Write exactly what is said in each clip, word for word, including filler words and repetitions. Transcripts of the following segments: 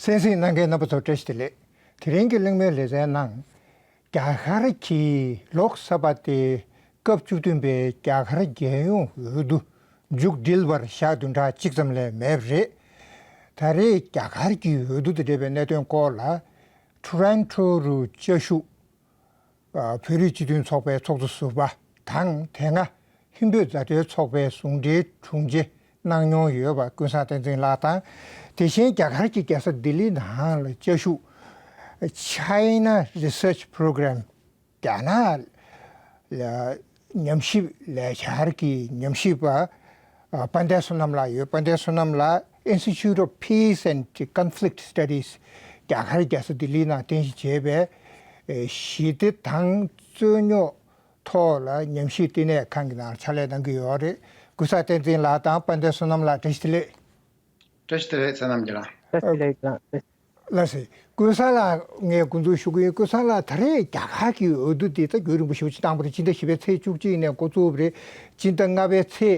གསན་གཟིགས་གནང་མཁན་རྣམ་པ་ཚོ་བཀྲ་ཤིས་བདེ་ལེགས། དེ་རིང་གི་གླེང་མོལ་ལེ་ཚན་ནང་། རྒྱ་གར་གྱི་ལོག་ས་བྷ་སྟེ་སྐབས་བཅུ་བདུན་པའི་རྒྱ་གར་རྒྱལ་ཡོངས་འོས་བསྡུ་མཇུག་སྒྲིལ་བར་ཞག་བདུན་ཕྲག་གཅིག་ཙམ་ལས་མེད་པ་རེད། ད་རེས་རྒྱ་གར་གྱི་འོས་བསྡུ་དང་འབྲེལ་བའི་གནད་དོན་སྐོར་ལ། ཊོ་རོན་ཊོ་རུ་བཅའ་བཞུགས་བོད་རིགས་སྤྱི་མཐུན་ཚོགས་པའི་ཚོགས་གཙོ་ཟུར་པ་དང་། དེ་སྔ་ཧིན་བོད་མཛའ་འབྲེལ་ཚོགས་པའི་ཟུང་འབྲེལ་དྲུང་ཆེ་གནང་མྱོང་ཡོད་པ་ཀུན་བཟང་བསྟན་འཛིན་ལགས་དང་། དེ་བཞིན་རྒྱ་གར་གྱི་རྒྱལ་ས་ལྡི་ལི་ནང་ལ་བཅའ་བཞུགས་China Research Program རྒྱ་ནག་ལ་ཉམས་ཞིབ་ལས་འཆར་གྱི་ཉམས་ཞིབ་པ་དཔལ་ལྡན་བསོད་ནམས་ལགས་ཡོད། དཔལ་ལྡན་བསོད་ནམས་ལགས་Institute of Peace and Conflict Studies རྒྱ་གར་རྒྱལ་ས་ལྡི་ལི་ནང་རྟེན་གཞི་བྱས་པའི་ཞི་བདེ་དང་རྩོད་རྙོག་ཐོག་ལ་ཉམས་ཞིབ་བསྟི་གནས་ཁང་གི་ནང་ཕྱག་ལས་གནང་གི་ཡོད་རེད། ཀུན་བཟང་བསྟན་འཛིན་ལགས་དང་དཔལ་ལྡན་བསོད་ནམས་ལགས་བཀྲ་ཤིས་བདེ་ལེགས། བཀྲ་ཤིས་བདེ་ལེགས་བསོད་ནམས་ལགས། བཀྲ་ཤིས་བདེ་ལེགས་ལགས། ལགས་སེ། ཀུན་བཟང་ལགས་ངས་འགོ་འཛུགས་ཞུ་གི་ཡིན། ཀུན་བཟང་ལགས་ད་རེས་རྒྱ་གར་གྱི་འོས་བསྡུ་འདི་ད་རྒྱུན་རིང་པོ་ཞེ་པོ་ཅིག་བཏང་པ་རེད། སྤྱི་ཟླ་བཞི་པའི་ཚེས་བཅུ་གཅིག་ནས་འགོ་བཙུགས་པ་རེད། སྤྱི་ཟླ་ལྔ་པའི་ཚེས་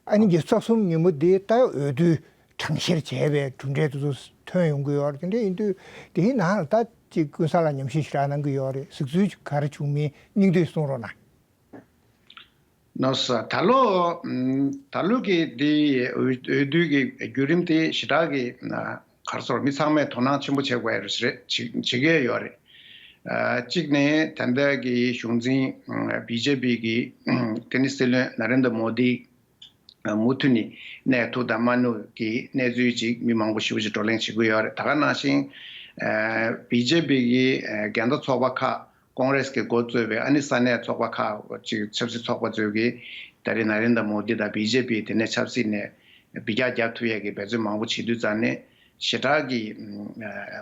ཨ་ནི་ཉི་ཤུ་རྩ་གསུམ་ཉིན་མོ་འདི་ད་འོས་བསྡུ་གྲངས་བཤེར་བྱས་པའི་གྲུབ་འབྲས་དེ་ཚོ་ཐོན་ཡོང་གི་ཡོད་རེད། དེ་འདྲ་ཡིན་དུས་དེའི་ནང་ལ་ད་ཅིག་ཀུན་བཟང་ལགས་ཉམས་ཞིབ་ཞེ་དྲག་གནང་གི་ཡོད་རེད། གཟིགས་ཚུལ་ག་རེ་བྱུང་མིན་སྙིང་བསྡུས་གསུང་རོགས་གནང་། ནོ་ས་ད་ལོ་ད་ལོ་གི་འདི་འོས་འོས་བསྡུ་གི་བརྒྱུད་རིམ་དེ་ཞེ་དྲག་གི་ག་རེ་ཟེར། མི་ཚང་མས་དོ་སྣང་ཆེན་པོ་བྱེད་དགོས་ཡ་རེད། བྱེད་བྱེད་ཀྱི་ཡོད་རེད། གཅིག་ནས་ད་ལྟ་གི་གཞུང་འཛིན་བི་ཇེ་པི་གི་དེ་ནི་སྲིད་བློན་ན་རེན་དྲ་མོ་དི་མུ་མཐུད་ནས་གནས་ཐུབ་དང་མ་ཐུབ་ཀྱི་གནས་ཚུལ་ཅིག་མི་མང་པོ་ཞེ་པོ་ཅིག་བགྲོ་གླེང་བྱེད་ཀྱི་ཡོད་རེད། ད་ག་ནང་བཞིན་བི་ཇེ་པི་གི་འགལ་ཟླ་ཚོགས་པ་ཁག་ཀོང་རེས་ཀྱིས་འགོ་གཙོས་པའི་ཨ་ནི་ས་གནས་ཚོགས་པ་ཁག་ཅིག་ཆབ་སྲིད་ཚོགས་པ་ཚོས་ཀྱིས་ད་རེས་ན་རེན་དྲ་མོ་དི་དང་བི་ཇེ་པི་དེ་ནས་ཆབ་སྲིད་ནས་འབུད་རྒྱག་རྒྱག་ཐུབ་ཡས་ཀྱི་འབད་བརྩོན་མང་པོ་བྱེད་དུས་ཙང་ནས་ཞེ་དྲག་གི་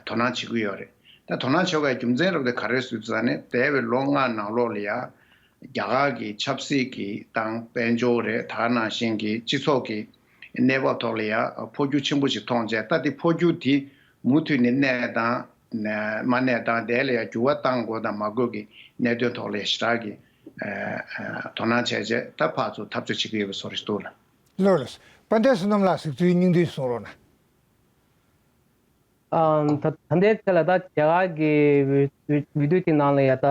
དོ་སྣང་བྱེད་ཀྱི་ཡོད་རེད། ད་དོ་སྣང་བྱེད་དགོས་རྒྱུ་མཚན་རབ་དེ་ག་རེ་ཟེར་དུས་ཙང་ནས་འདས་པའི་ལོ་ལྔ་ནང་ལོགས་ལ་ཡ་རྒྱ་གར་གྱི་ཆབ་སྲིད་ཀྱི་དང་དཔལ་འབྱོར་རེད། ད་ག་ནང་བཞིན་གྱི་སྤྱི་ཚོགས་ཀྱི་གནས་བབ་ཐོག་ལ་ཡ་འཕོ་འགྱུར་ཆེན་པོ་ཞིག་མཐོང་བྱས། ད་དེ་འཕོ་འགྱུར་དེ་མུ་མཐུད་ནས་གནས་དང་མ་གནས་དང་དེ་ལ་ཡང་འགྱུར་བ་གཏང་དགོས་དང་མ་དགོས་ཀྱི་གནད་དོན་ཐོག་ལ་ཞེ་དྲག་གི་དོ་སྣང་བྱས་རྗེས་ད་ཕར་ཚུར་འཐབ་རྩོད་བྱེད་ཀྱི་ཡོད་པའི་བཟོ་འདྲ་ཞིག་འདུག་ལ། ལགས་ལགས། དཔལ་ལྡན་བསོད་ནམས་ལགས་གཟིགས་ཚུལ་སྙིང་བསྡུས་གསུང་རོགས་གནང་། ཨ་ད་ད་ལྟའི་ཆ་ལ་ད་རྒྱ་གར་གྱི་འོས་འོས་འོས་བསྡུ་དེ་ནང་ལ་ཡ་ད།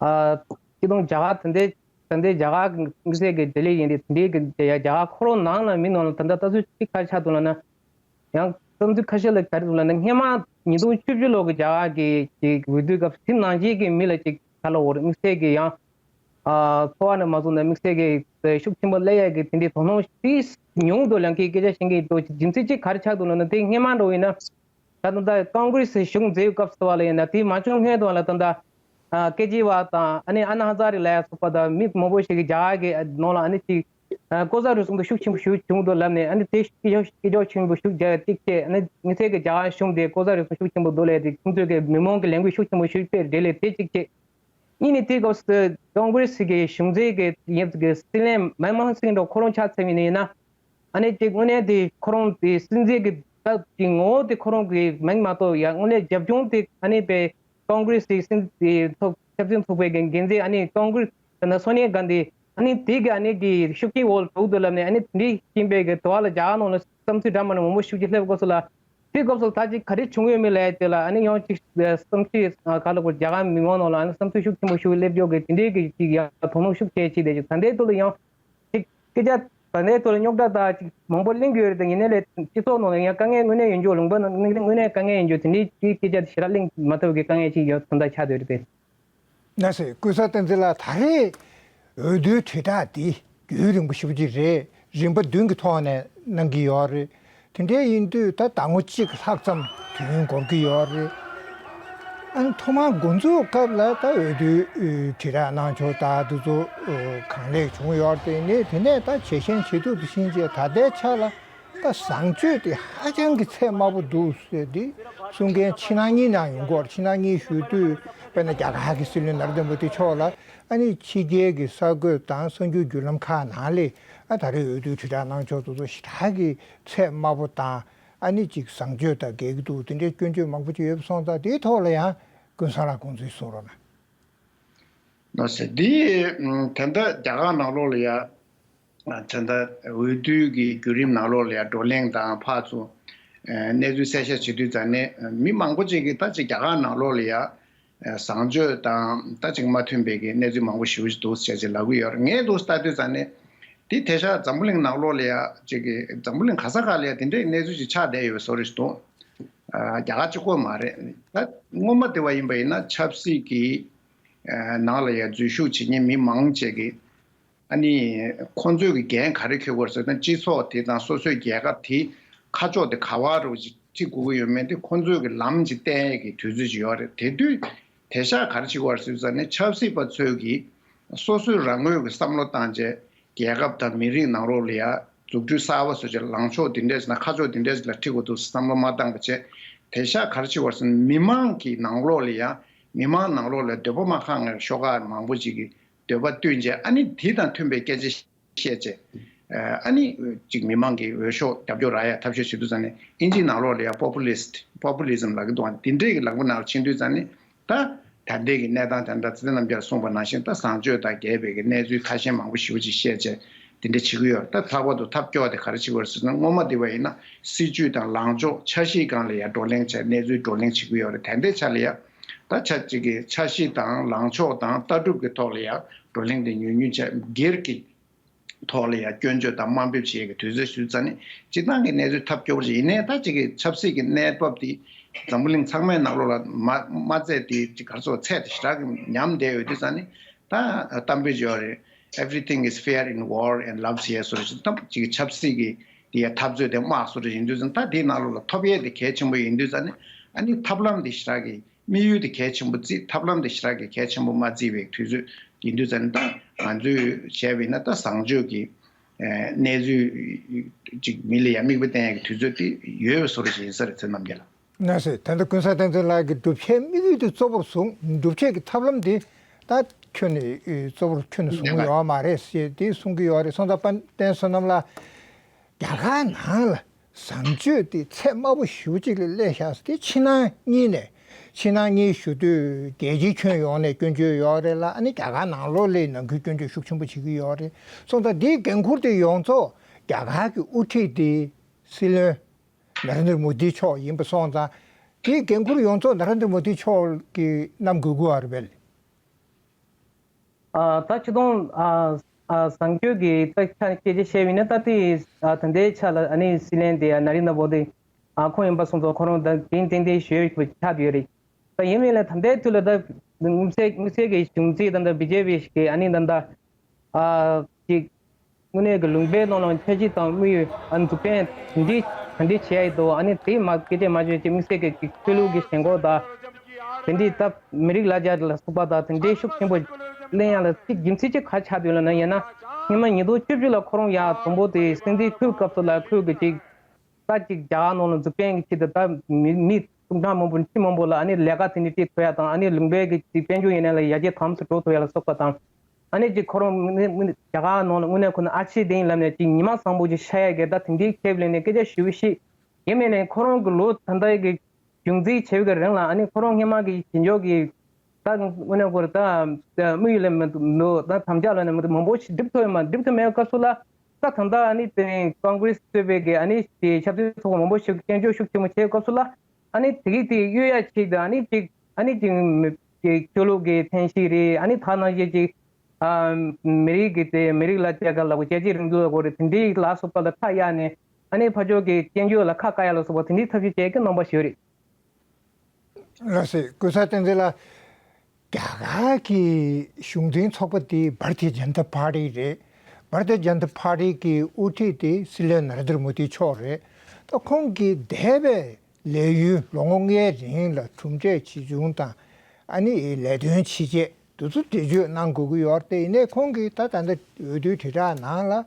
ཨ་སྤྱི་བཏང་རྒྱ་གར་ད་ལྟའི་ད་ལྟའི་རྒྱ་གར་གྱི་དམིགས་བསལ་གྱི་བདེ་ལེགས་ཡིན་དེ་ད་ལྟའི་གི་རྒྱ་རྒྱ་གར་ཁོ་རང་ནང་ལ་མི་ནང་ལ་ད་ལྟ་ལྟ་ཚུལ་གཅིག་ག་རེ་ཆགས་འདུག་ལབ་ན། ཡང་བསམ་ཚུལ་ཁ་ཤས་ལ་ག་རེ་འདུག་ལབ་ན། སྔོན་མ་ཉིས་སྟོང་བཅུ་བཅུ་ལོ་གི་རྒྱ་གར་གྱི་གི་འོས་བསྡུའི་སྐབས་དེ་ནང་བཞིན་གྱི་མི་ལ་ཅིག་ག་ལབ་དགོས་རེད། དམིགས་བསལ་གྱི་ཡང་ཨ་འཚོ་བ་ནས་མ་བཟུང་ན་དམིགས་བསལ་གྱི་ཤུགས་ཆེན་པོ་སླེབས་ཡས་ཀྱི་དེ་འདྲའི་དོ་སྣང་ཞིག་ཉུང་དུ་ལེན་མཁན་སྐད་ཆ་བཤད་མཁན་འདུག་རྒྱུ་མཚན་གཅིག་ག་རེ་ཆགས་འདུག་ལབ་ན། དེ་སྔོན་མ་འདྲ་བོ་ཡིན་ན། ད་ལྟ་ད་ཀོང་གྷི་རེ་སི་གཞུང་འཛིན་སྐབས་སུ་བ་ལ་ཡིན་ན། དེའི་མ་བྱུང་སྔོན་དུ་བ་ལ་ད་ལྟ་ཨ་ཀེ་ཇི་ཝལ་དང་ཨ་ནི་ཨ་ན་ཧ་ཛ་རེ་ལ་ཡ་སོགས་པ་དང་མི་མང་པོ་ཞིག་གིས་རྒྱ་གར་གྱི་ནང་ལ་ཨ་ནི་ཅིག་ལྐོག་ཟ་རུལ་སུངས་དེ་ཤུགས་ཆེན་པོ་ཞིག་བྱུང་འདུག་ལབ་ནས། ཨ་ནི་དེ་སྐད་ཆ་སྐད་ཆ་ཆེན་པོ་ཞིག་རྒྱག་ཡ་གཅིག་བྱས། ཨ་ནི་དམིགས་བསལ་གྱི་རྒྱ་གར་གཞུང་དེ་ལྐོག་ཟ་རུལ་སུངས་ཤུགས་ཆེན་པོ་འདུག་ལབ་དེ་ཁོང་ཚོས་ཀྱི་མི་མང་གི་ལས་འགུལ་ཤུགས་ཆེན་པོ་ཞིག་སྤེལ་རེད་ལས་དེ་གཅིག་བྱས། གཉིས་ནས་དེའི་སྐབས་སུ་ཀོང་གྷི་རེ་སི་གི་གཞུང་འཛིན་གྱི་ཡིན་གྱི་སྲིད་བློན་མན་མོ་ཧན་སིང་འདྲ་ཁོ་རང་ཆ་མཚོན་པ་ཡིན་ན། ཨ་ནི་ཅིག་དངོས་གནས་དེ་ཁོ་རང་དེ་སྲིད་འཛིན་གྱི་སྟབས་ཀྱི་ངོ་བོ་དེ་ཁོ་རང་གི་མིང་མ་གཏོགས་ཡ་དངོས་གནས་རྒྱབ་ལྗོངས་དེ་ཨ་ནི་པའི་ཀོང་གྷི་རེ་སི་སྲིད་འཛིན་ཚོགས་ཆབ་སྲིད་ཚོགས་པའི་འགན་འཛིན་ཨ་ནི་ཀོང་གྷི་རེ་སི་ན་སོ་ནི་ཡ་གྷན་དྷི་ཨ་ནི་དེ་གི་ཨ་ནི་གི་ཤུགས་རྐྱེན་འོག་ལ་འགྲོ་གི་འདུག་ལབ་ནས། ཨ་ནི་དེ་འདྲའི་ཡིན་པའི་གི་དོ་བ་ལ་རྒྱ་གར་ནང་ལ་བསམ་ཚུལ་འདྲ་མི་འདྲ་མང་པོ་ཤུགས་ཀྱིས་སླེབས་དགོས་སོ་ལ། དེ་སྐབས་སུ་ད་ཅིག་ག་རེ་བྱུང་ཡོད་མེད་ལབ་ཡ་དེ་ལ་ཨ་ནི་ཡང་ཅིག་བསམ་ཚུལ་ག་ལ་གོ་རྒྱ་གར་མི་མང་ནང་ལ་ཨ་ནི་བསམ་ཚུལ་ཤུགས་ཆེན་པོ་ཤུགས་སླེབས་ཀྱོག་གི་དེ་འདྲའི་གི་ཅིག་ཡང་དོ་སྣང་ཤུགས་ཆེ་བྱས་ཏེ་ཅིག་ད་ལྟའི་ཐོག་ལ་ཡང་ཅིག་སྐད་ཆ་ད་ལྟའི་ཐོག་ལ་རྙོག་དྲ་ད་ཅིག་མང་པོ་གླེང་གི་ཡོད་རེད་དེ། ཡིན་ནའི་ལས་སྤྱི་ཚོགས་ནང་ལ་ཡང་དཀའ་ངལ་དངོས་གནས་ཡོད་འགྱོ། ལུང་པ་ནང་དངོས་གནས་དཀའ་ངལ་ཡོད་འགྱོ། དེ་འདྲའི་ཅིག་སྐད་ཆ་དེ་ཞེ་དྲག་གླེང་མ་ཐུབ་གི་དཀའ་ངལ་ཅིག་ཡོད་དོན་དག་ཆགས་བསྡད་ཡོད་རེད་དེ། ན་སེ་ཀུན་བཟང་བསྟན་འཛིན་ལགས། ད་རེས་འོས་བསྡུའི་དྲིལ་བསྒྲགས་འདི་རྒྱུན་རིང་པོ་ཞེ་པོ་ཅིག་རེད། རིམ་པ་བདུན་གྱི་ཐོག་ནས་གནང་གི་ཡོད་རེད། དེ་འདྲ་ཡིན་དུས་ད་ཟླ་ངོ་གཅིག་ལྷག་ཙམ་དུས་ཡུན་འགོར་གྱི་ཡོད་རེད། ཨ་ནི་ཐོག་མར་འགོ་འཛུགས་སྐབས་ལ་ད་འོས་བསྡུའི་དྲིལ་བསྒྲགས་གནང་ཕྱོགས་ད་དེ་ཚོ་གང་ལེགས་བྱུང་ཡོད་རེད། དེ་ནས་དེ་ནས་ད་བྱེད་བཞིན་བྱེད་ཐུབ་དེ་བཞིན་བྱས། ད་ལྟའི་ཆ་ལ་ད་བཟང་སྤྱོད་དེ་ཧ་ཅང་གི་ཚད་དམའ་པོ་འདུག་ཟེར་དེ་གསུང་མཁན་ཕྱི་ནང་གཉིས་ནང་ཡོང་གི་ཡོད་རེད། ཕྱི་ནང་གཉིས་ཞུ་དུས་དཔེར་ན་རྒྱ་གར་གྱི་སྲིད་བློན་ན་རེན་དྲ་མོ་དི་མཆོག་ལ་ཨ་ནི་ཕྱི་རྒྱལ་གྱི་གསར་འགོད་དང་གསར་འགྱུར་བརྒྱུད་ལམ་ཁག་ནང་ལས་ཨ་ད་རེས་འོས་བསྡུའི་དྲིལ་བསྒྲགས་གནང་ཕྱོགས་དེ་ཚོ་ཞེ་དྲག་གི་ཚད་དམའ་པོ་དང་། ཨ་ནི་ཅིག་བཟང་སྤྱོད་དང་འགལ་གྱི་འདུག་དེ་འདྲའི་སྐྱོན་བརྗོད་མང་པོ་ཅིག་ཡོད་པ་སོང་ཙང་། དེའི་ཐོག་ལ་ཡང་ཀུན་བཟང་ལགས་དགོངས་ཚུལ་གསུང་རོགས་གནང་། ལགས་སེ། འདི་ད་ལྟ་རྒྱ་གར་ནང་ལོགས་ལ་ཡ་ད་ལྟ་འོས་བསྡུ་གི་བརྒྱུད་རིམ་ནང་ལོགས་ལ་ཡ་བགྲོ་གླེང་དང་ཕར་ཚུར་ གནས་ཚུལ་གསལ་བཤད་བྱེད་དུས་ཙང་ནས་མི་མང་པོ་ཅིག་གིས་ད་ཅིག་རྒྱ་གར་ནང་ལོགས་ལ་ཡ་བཟང་སྤྱོད་དང་ད་ཅིག་མ་མཐུན་པའི་གི་གནས་ཚུལ་མང་པོ་ཞེ་པོ་ཅིག་འདུག་ཟེར་ཅིག་ལབ་ཀྱི་ཡོད་རེད། ངས་འདུག་ལྟ་དུས་ཙང་ནས་དེ་དེ་ཤག་འཛམ་བུ་གླིང་ནང་ལོགས་ལ་ཡ་ཅིག་གི་འཛམ་བུ་གླིང་ག་ས་ག་ལ་ཡ་དེ་འདྲའི་གནས་ཚུལ་ཅིག་ཆགས་བསྡད་ཡོད་པའི་བཟོ་འདྲ་ཞིག་འདུག་རྒྱ་གར་གཅིག་པོ་མ་རེད། ད་སྔོན་མ་དེ་བ་ཡིན་པ་ཡིན་ན་ཆབ་སྲིད་ཀྱི་ནང་ལ་ཡ་འཛུལ་ཞུགས་བྱེད་མཁན་མི་མང་ཆེ་གིས་ཨ་ནི་ཁོང་ཚོའི་གི་འགན་ག་རེ་འཁྱེར་དགོས་ཟེར་ན་སྤྱི་ཚོགས་དེ་དང་སོ་སོའི་རྒྱལ་ཁབ་དེ་ཁ་ཕྱོགས་དེ་ག་བ་རུ་ཅིག་ཁྲིད་དགོས་ཀྱི་ཡོད་མེད་དེ་ཁོང་ཚོའི་གི་ལམ་ཅིག་བསྟན་ཡས་ཀྱི་དུས་ཚོད་ཅིག་ཡོད་རེད། དེ་དུས་དེ་ཤག་ག་རེ་བྱེད་དགོས་ཟེར་ན་ཆབ་སྲིད་པ་ཚོས་གི་སོ་སོའི་རང་ངོས་ཀྱི་བསམ་བློ་བཏང་བྱས་རྒྱལ་ཁབ་དང་མི་རིགས་ནང་ལོགས་ལ་ཡ་འཛུགས་སྐྲུན་གསར་པ་བཟོ་བྱས་ལངས་ཕྱོགས་དེ་འདྲས་ཟེར་ན་ཁ་ཕྱོགས་དེ་འདྲས་ལ་ཁྲིད་དགོས་འདུག་བསམ་བློ་མ་བཏང་བ་བྱས་དེ་ཤག་ག་རེ་བྱེད་དགོས་ཟེར་ན་མི་མང་གི་ནང་ལོགས་ལ་ཡ་མི་མང་ནང་ལོགས་ལ་འདོད་པ་མ་ཁེངས་པའི་ཤོག་ཁག་མང་པོ་ཅིག་གི་འདོད་པ་བསྟུན་བྱས་ཨ་ནི་དེ་དང་མཐུན་པའི་སྐད་ཆ་བཤད་བྱས། ཨ་ནི་ཅིག་མི་མང་གི་འོས་ཤོག་རྒྱབ་སྐྱོར་རག་ཡ་ཐབས་ཤེས་བྱེད་དུས་ཙང་ནས་ཨིན་ཇིའི་ནང་ལོགས་ལ་ཡ་populist populism་ལབ་ཀྱི་འདུག་དེ་འདྲས་ཀྱི་ལག་པ་ནང་ལ་ཕྱིན་དུས་ཙང་ནས་ད་ད་ལྟའི་གི་གནས་སྟངས་དེ་འདྲ་ཚེ་བརྟན་རྣམ་རྒྱལ་གསུངས་པ་ནང་བཞིན་ད་བཟང་སྤྱོད་དང་འགལ་བའི་གི་གནས་ཚུལ་ཁ་ཤས་མང་པོ་ཞེ་པོ་ཅིག་བཤད་བྱས་དེ་འདྲ་བྱེད་ཀྱི་ཡོད་རེད། ད་ལྷག་པར་དུ་ཐབས་སྐྱོ་བ་དེ་ག་རེ་བྱེད་ཀྱི་ཡོད་རེད་ཟེར་ན་སྔོན་མ་དེ་བ་ཡིན་ན་སྲིད་ཇུས་དང་ལངས་ཕྱོགས་འཆར་གཞིའི་སྒང་ལ་ཡ་བགྲོ་གླེང་བྱས་གནས་ཚུལ་བགྲོ་གླེང་བྱེད་ཀྱི་ཡོད་རེད། ད་ལྟའི་ཆ་ལ་ཡ་ད་ཆ་གཅིག་གི་འཆར་གཞི་དང་ལངས་ཕྱོགས་དང་ལྟ་གྲུབ་ཀྱི་ཐོག་ལ་ཡ་བགྲོ་གླེང་དེ་ཉུང་ཉུང་བྱས་སྒེར་གྱི་ཐོག་ལ་ཡང་སྐྱོན་བརྗོད་དང་དམའ་འབེབས་བྱེད་ཡས་ཀྱི་དུས་ཚོད་ཞུ་ཙ་ནི་སྤྱིར་བཏང་གི་གནས་ཚུལ་ཐབས་སྐྱོ་པོ་ཞིག་ཡིན་ནའི་ད་ཅིག་གི་ཆབ་སྲིད་ཀྱི་གནས་བབ་དེ་འཛམ་བུ་གླིང་ཚང་མའི་ནང་ལོགས་ལ་མ་མ་ཚད་དེ་ཅིག་ག་རེ་ཟེར་ཚད་དེ་ཞེ་དྲག་གི་ཉམས་བསྡད་ཡོད་དུས་ཙ་ནི་ད་གཏམ་དཔེ་ཅིག་ཡོད་རེད། Everything is fair in war and love ཞེས་སོ་ཅིག་ད་ཅིག་གི་ཆབ་སྲིད་ཀྱི་དེ་ཡ་འཐབ་རྩོད་དེ་དམག་སོ་ཅིག་ཡིན་དུས་ཙ་ནི་ད་དེའི་ནང་ལོགས་ལ་ཐོབ་ཡས་དེ་གལ་ཆེན་པོ་ཡིན་དུས་ཙ་ནི་ཨ་ནི་ཐབས་ལམ་དེ་ཞེ་དྲག་གི་དམིགས་ཡུལ་དེ་གལ་ཆེན་པོ་བརྩིས་ཐབས་ལམ་དེ་ཞེ་དྲག་གི་གལ་ཆེན་པོ་མ་བརྩིས་པའི་དུས་ཚོད་ཡིན་དུས་ཙང་ད་ང་ཚོས་བྱས་པ་ཡིན་ན་ད་བཟང་སྤྱོད་ཀྱི་གནས་ཚུལ་ཅིག་མི་ལ་ཡང་མིག་དཔེ་བསྟན་ཡག་གི་དུས་ཚོད་དེ་ཡོད་པའི་བཟོ་འདྲ་ཞིག་ཡིན་ས་རེད་ཚེ་རྣམ་རྒྱལ་ལགས། ལགས་སོ། ད་ལྟ་ཀུན་བཟང་བསྟན་འཛིན་ལགས་ཀྱིས་སྒྲུབ་བྱེད་དམིགས་ཡུལ་དེ་གཙོ་བོར་བཟུང་སྒྲུབ་བྱེད་ཀྱི་ཐབས་ལམ་དེ་ད་ཁྱོན་ནས་གཙོ་བོར་ཁྱོན་ནས་བཟུང་གི་ཡོད་མ་རེད་ཞེས་དེ་གསུང་གི་ཡོད་རེད། སོང་ཙང་དཔལ་ལྡན་བསོད་ནམས་ལགས། རྒྱ་གར་ནང་ལ་བཟང་སྤྱོད་དེ་ཚད་དམའ་པོ་ཞེ་པོ་ཅིག་ལ་སླེབས་བཞག་ས་དེ་ཕྱི་ནང་གཉིས་ནས་ཕྱི་ནང་གཉིས་ཞུ་དུས་རྒྱལ་སྤྱིའི་ཁྱོན་ཡོངས་ནས་སྐྱོན་བརྗོད་ཡོད་རེད་ལ་ཨ་ནི་རྒྱ་གར་ནང་ལོགས་ལ་ནང་ཁུལ་སྐྱོན་བརྗོད་ཤུགས་ཆེན་པོ་བྱེད་ཀྱི་ཡོད་རེད། སོང་ཙང་འདིའི་འགན་ཁུར་དེ་ཡོངས་རྫོགས་རྒྱ་གར་གྱི་དབུ་ཁྲིད་དེ་སྲིད་བློན་ན་རེན་དྲ་མོ་དི་མཆོག་ཡིན་པ་སོང་ཙང་དེའི་འགན་ཁུར་ཡོངས་རྫོགས་ན་རེན་དྲ་མོ་དི་མཆོག་གིས་བསྣམས་དགོས་ཀྱི་ཡོད་རེད་པས། ཨ། ད་ཆུ་དོང་ཨ་ཨ་བཟང་སྤྱོད་ཀྱི་ད་ཆ་སྐད་ཆ་བཤད་པ་ཡིན་ན་ད་ལྟའི་ཨ་ད་ལྟའི་ཆ་ལ་ཨ་ནི་སྲིད་བློན་དེ་ཨ་ན་རེན་དྲ་མོ་དི་ཨ་ཁོང་ཡིན་པ་སོང་ཙང་ཁོ་རང་ད་འགན་ཏན་ཏན་ཞུ་ཡག་ཆགས་བསྡད་ཡོད་རེད། ད་ཡིན་ནའི་ལས་ད་ལྟའི་དུས་ལ་ད་དམིགས་བསལ་དམིགས་བསལ་གྱི་གཞུང་འཛིན་ད་ལྟ་བི་ཇེ་པི་གི་ཨ་ནི་ད་ལྟ་ཨ་ཅིག་དངོས་གནས་ཀྱི་ལུང་པའི་ནང་ལ་འཆར་གཞི་དང་དམིགས་ཡུལ་ཨ་འཛུགས་སྐྲུན་ག་འདྲ་ག་འདྲ་བྱེད་ཡ་འདུག་ཨ་ནི་དེ་མ་སྐད་ཆ་མ་བརྗོད་ཅིག་དམིགས་བསལ་གྱི་ཅིག་ཆོས་ལུགས་ཀྱི་ཞེན་ཁོག་དང་དེ་འདྲའི་སྟབས་མི་རིགས་ལ་རྒྱ་ལ་སོགས་པ་དང་དེ་འདྲའི་ཤུགས་ཆེན་པོ་གླེང་ཡ་ལ་ཅིག་རྒྱུ་མཚན་ཅིག་ག་ཆགས་བསྡད་ཡོད་ལབ་ན་ཡིན་ན་སྔོན་མ་ཉིས་སྟོང་བཅུ་བཅུ་ལ་ཁོ་རང་ཡ་དང་པོ་དེ་སྲིད་འཛིན་འཁྲུག་སྐབས་སུ་ལ་ཁོས་གི་ཅིག་ད་ཅིག་རྒྱ་གར་ནང་ལ་འཛུགས་སྐྲུན་གྱི་ཆེད་དུ་ད་མི་མི་སྟོང་ཕྲག་མང་པོ་ཁྲི་མང་པོ་ལ་ཨ་ནི་ལས་ཀ་དེ་འདྲ་སྤྲད་ཐུབ་ཡ་དང་ཨ་ནི་ལུང་པའི་གི་ཅིག་དཔལ་འབྱོར་ཡིན་ན་ལ་ཡར་རྒྱས་དམ་དུ་འགྲོ་ཐུབ་ཡ་ལ་སོགས་པ་དང་། ཨ་ནི་ཅིག་ཁོ་རང་དངོས་གནས་དངོས་གནས་རྒྱ་གར་ནང་ལ་དངོས་གནས་ཁོ་ན་ཨ་ཕྱི་དེ་ཡིན་ལབ་ནས་ཅིག་ཉི་མ་བཟང་པོ་ཅིག་ཤར་ཡ་གི་ད་དེ་འདྲའི་ཁྱེད་ལས་ནས་སྐད་ཆ་ཞུ་ཞིག་ཡིན་མིན་ནས་ཁོ་རང་གི་ལོ་ད་ལྟ་གི་གཞུང་འཛིན་བྱེད་པའི་གི་རིང་ལ་ཨ་ནི་ཁོ་རང་སྔོན་མ་གི་བྱེད་འཇོག་གི་ད་དངོས་གནས་ཁོ་ར་ད་དམིགས་ཡུལ་ལས་མི་འདུག་ད་དམ་བཅའ་ལ་ནས་མི་འདུག་མང་པོ་ཞིག་འགྲུབ་ཐུབ་ཡོད་མ་འགྲུབ་ཐུབ་མེད་སྐབས་སུ་ལ་ད་ད་ལྟ་ཨ་ནི་དེ་ཀོང་གྷི་རེས་གཙོས་པའི་གི་ཨ་ནི་དེ་ཆབ་སྲིད་ཚོགས་པ་མང་པོ་ཞིག་སྐྱོན་བརྗོད་ཤུགས་ཆེན་པོ་བྱེད་སྐབས་སུ་ལ། ཨ་ནི་དེ་གི་དེ་གཡོལ་ཡ་ཆེད་དུ་ཨ་ནི་ཅིག་ཨ་ནི་ཅིག་མི་ཅིག་ཆོས་ལུགས་ཀྱི་ཐེན་ཤི་རེད། ཨ་ནི་ཐ་ན་ཅིག་ཅིག་ཨ་མི་རིགས་ཀྱི་དེ་མི་རིགས་ལ་སྐྱེ་ཁ་ལ་གོ་རྒྱལ་གཅེས་རིང་ལུགས་ལ་གོ་རེད། དེ་འདྲའི་ལ་སོགས་པ་ལ་ཁ་གཡར་ནས་ཨ་ནི་ཕར་ཕྱོགས་ཀྱི་སྐྱོན་བརྗོད་ལ་ཁ་བཀག་ཡ་ལ་སོགས་པ་དེ་འདྲའི་ཐབས་ཤེས་བྱེད་ཀྱི་རྣམ་པ་ཞིག་རེད། ལགས་སེ་ཀུན་བཟང་བསྟན་འཛིན་ལགས། རྒྱ་གར་གྱི་གཞུང་འཛིན་ཚོགས་པ་དེ་བྷར་ཏི་ཇན་ཏ་པར་ཏི་རེད། བྷར་ཏི་ཇན་ཏ་པར་ཏི་གི་དབུ་ཁྲིད་དེ་སྲིད་བློན་ན་རེན་དྲ་མོ་དི་མཆོག་རེད། ད་ཁོང་གི་འདས་པའི་ལས་ཡུན་ལོ་ངོ་ལྔའི་རིང་ལ་གྲུབ་འབྲས་ཇི་བྱུང་དང་ཨ་ནི་ལས་དོན་ཆེ་ཆེ་དེ་ཚོ་འགྲེལ་བརྗོད་གནང་དགོས་ཀྱི་ཡོད་རེད། དེ་ཡིན་ནའི་ཁོང་གིས་ད་ད་ལྟ་འོས་བསྡུའི་དྲིལ་བསྒྲགས་ནང་ལ་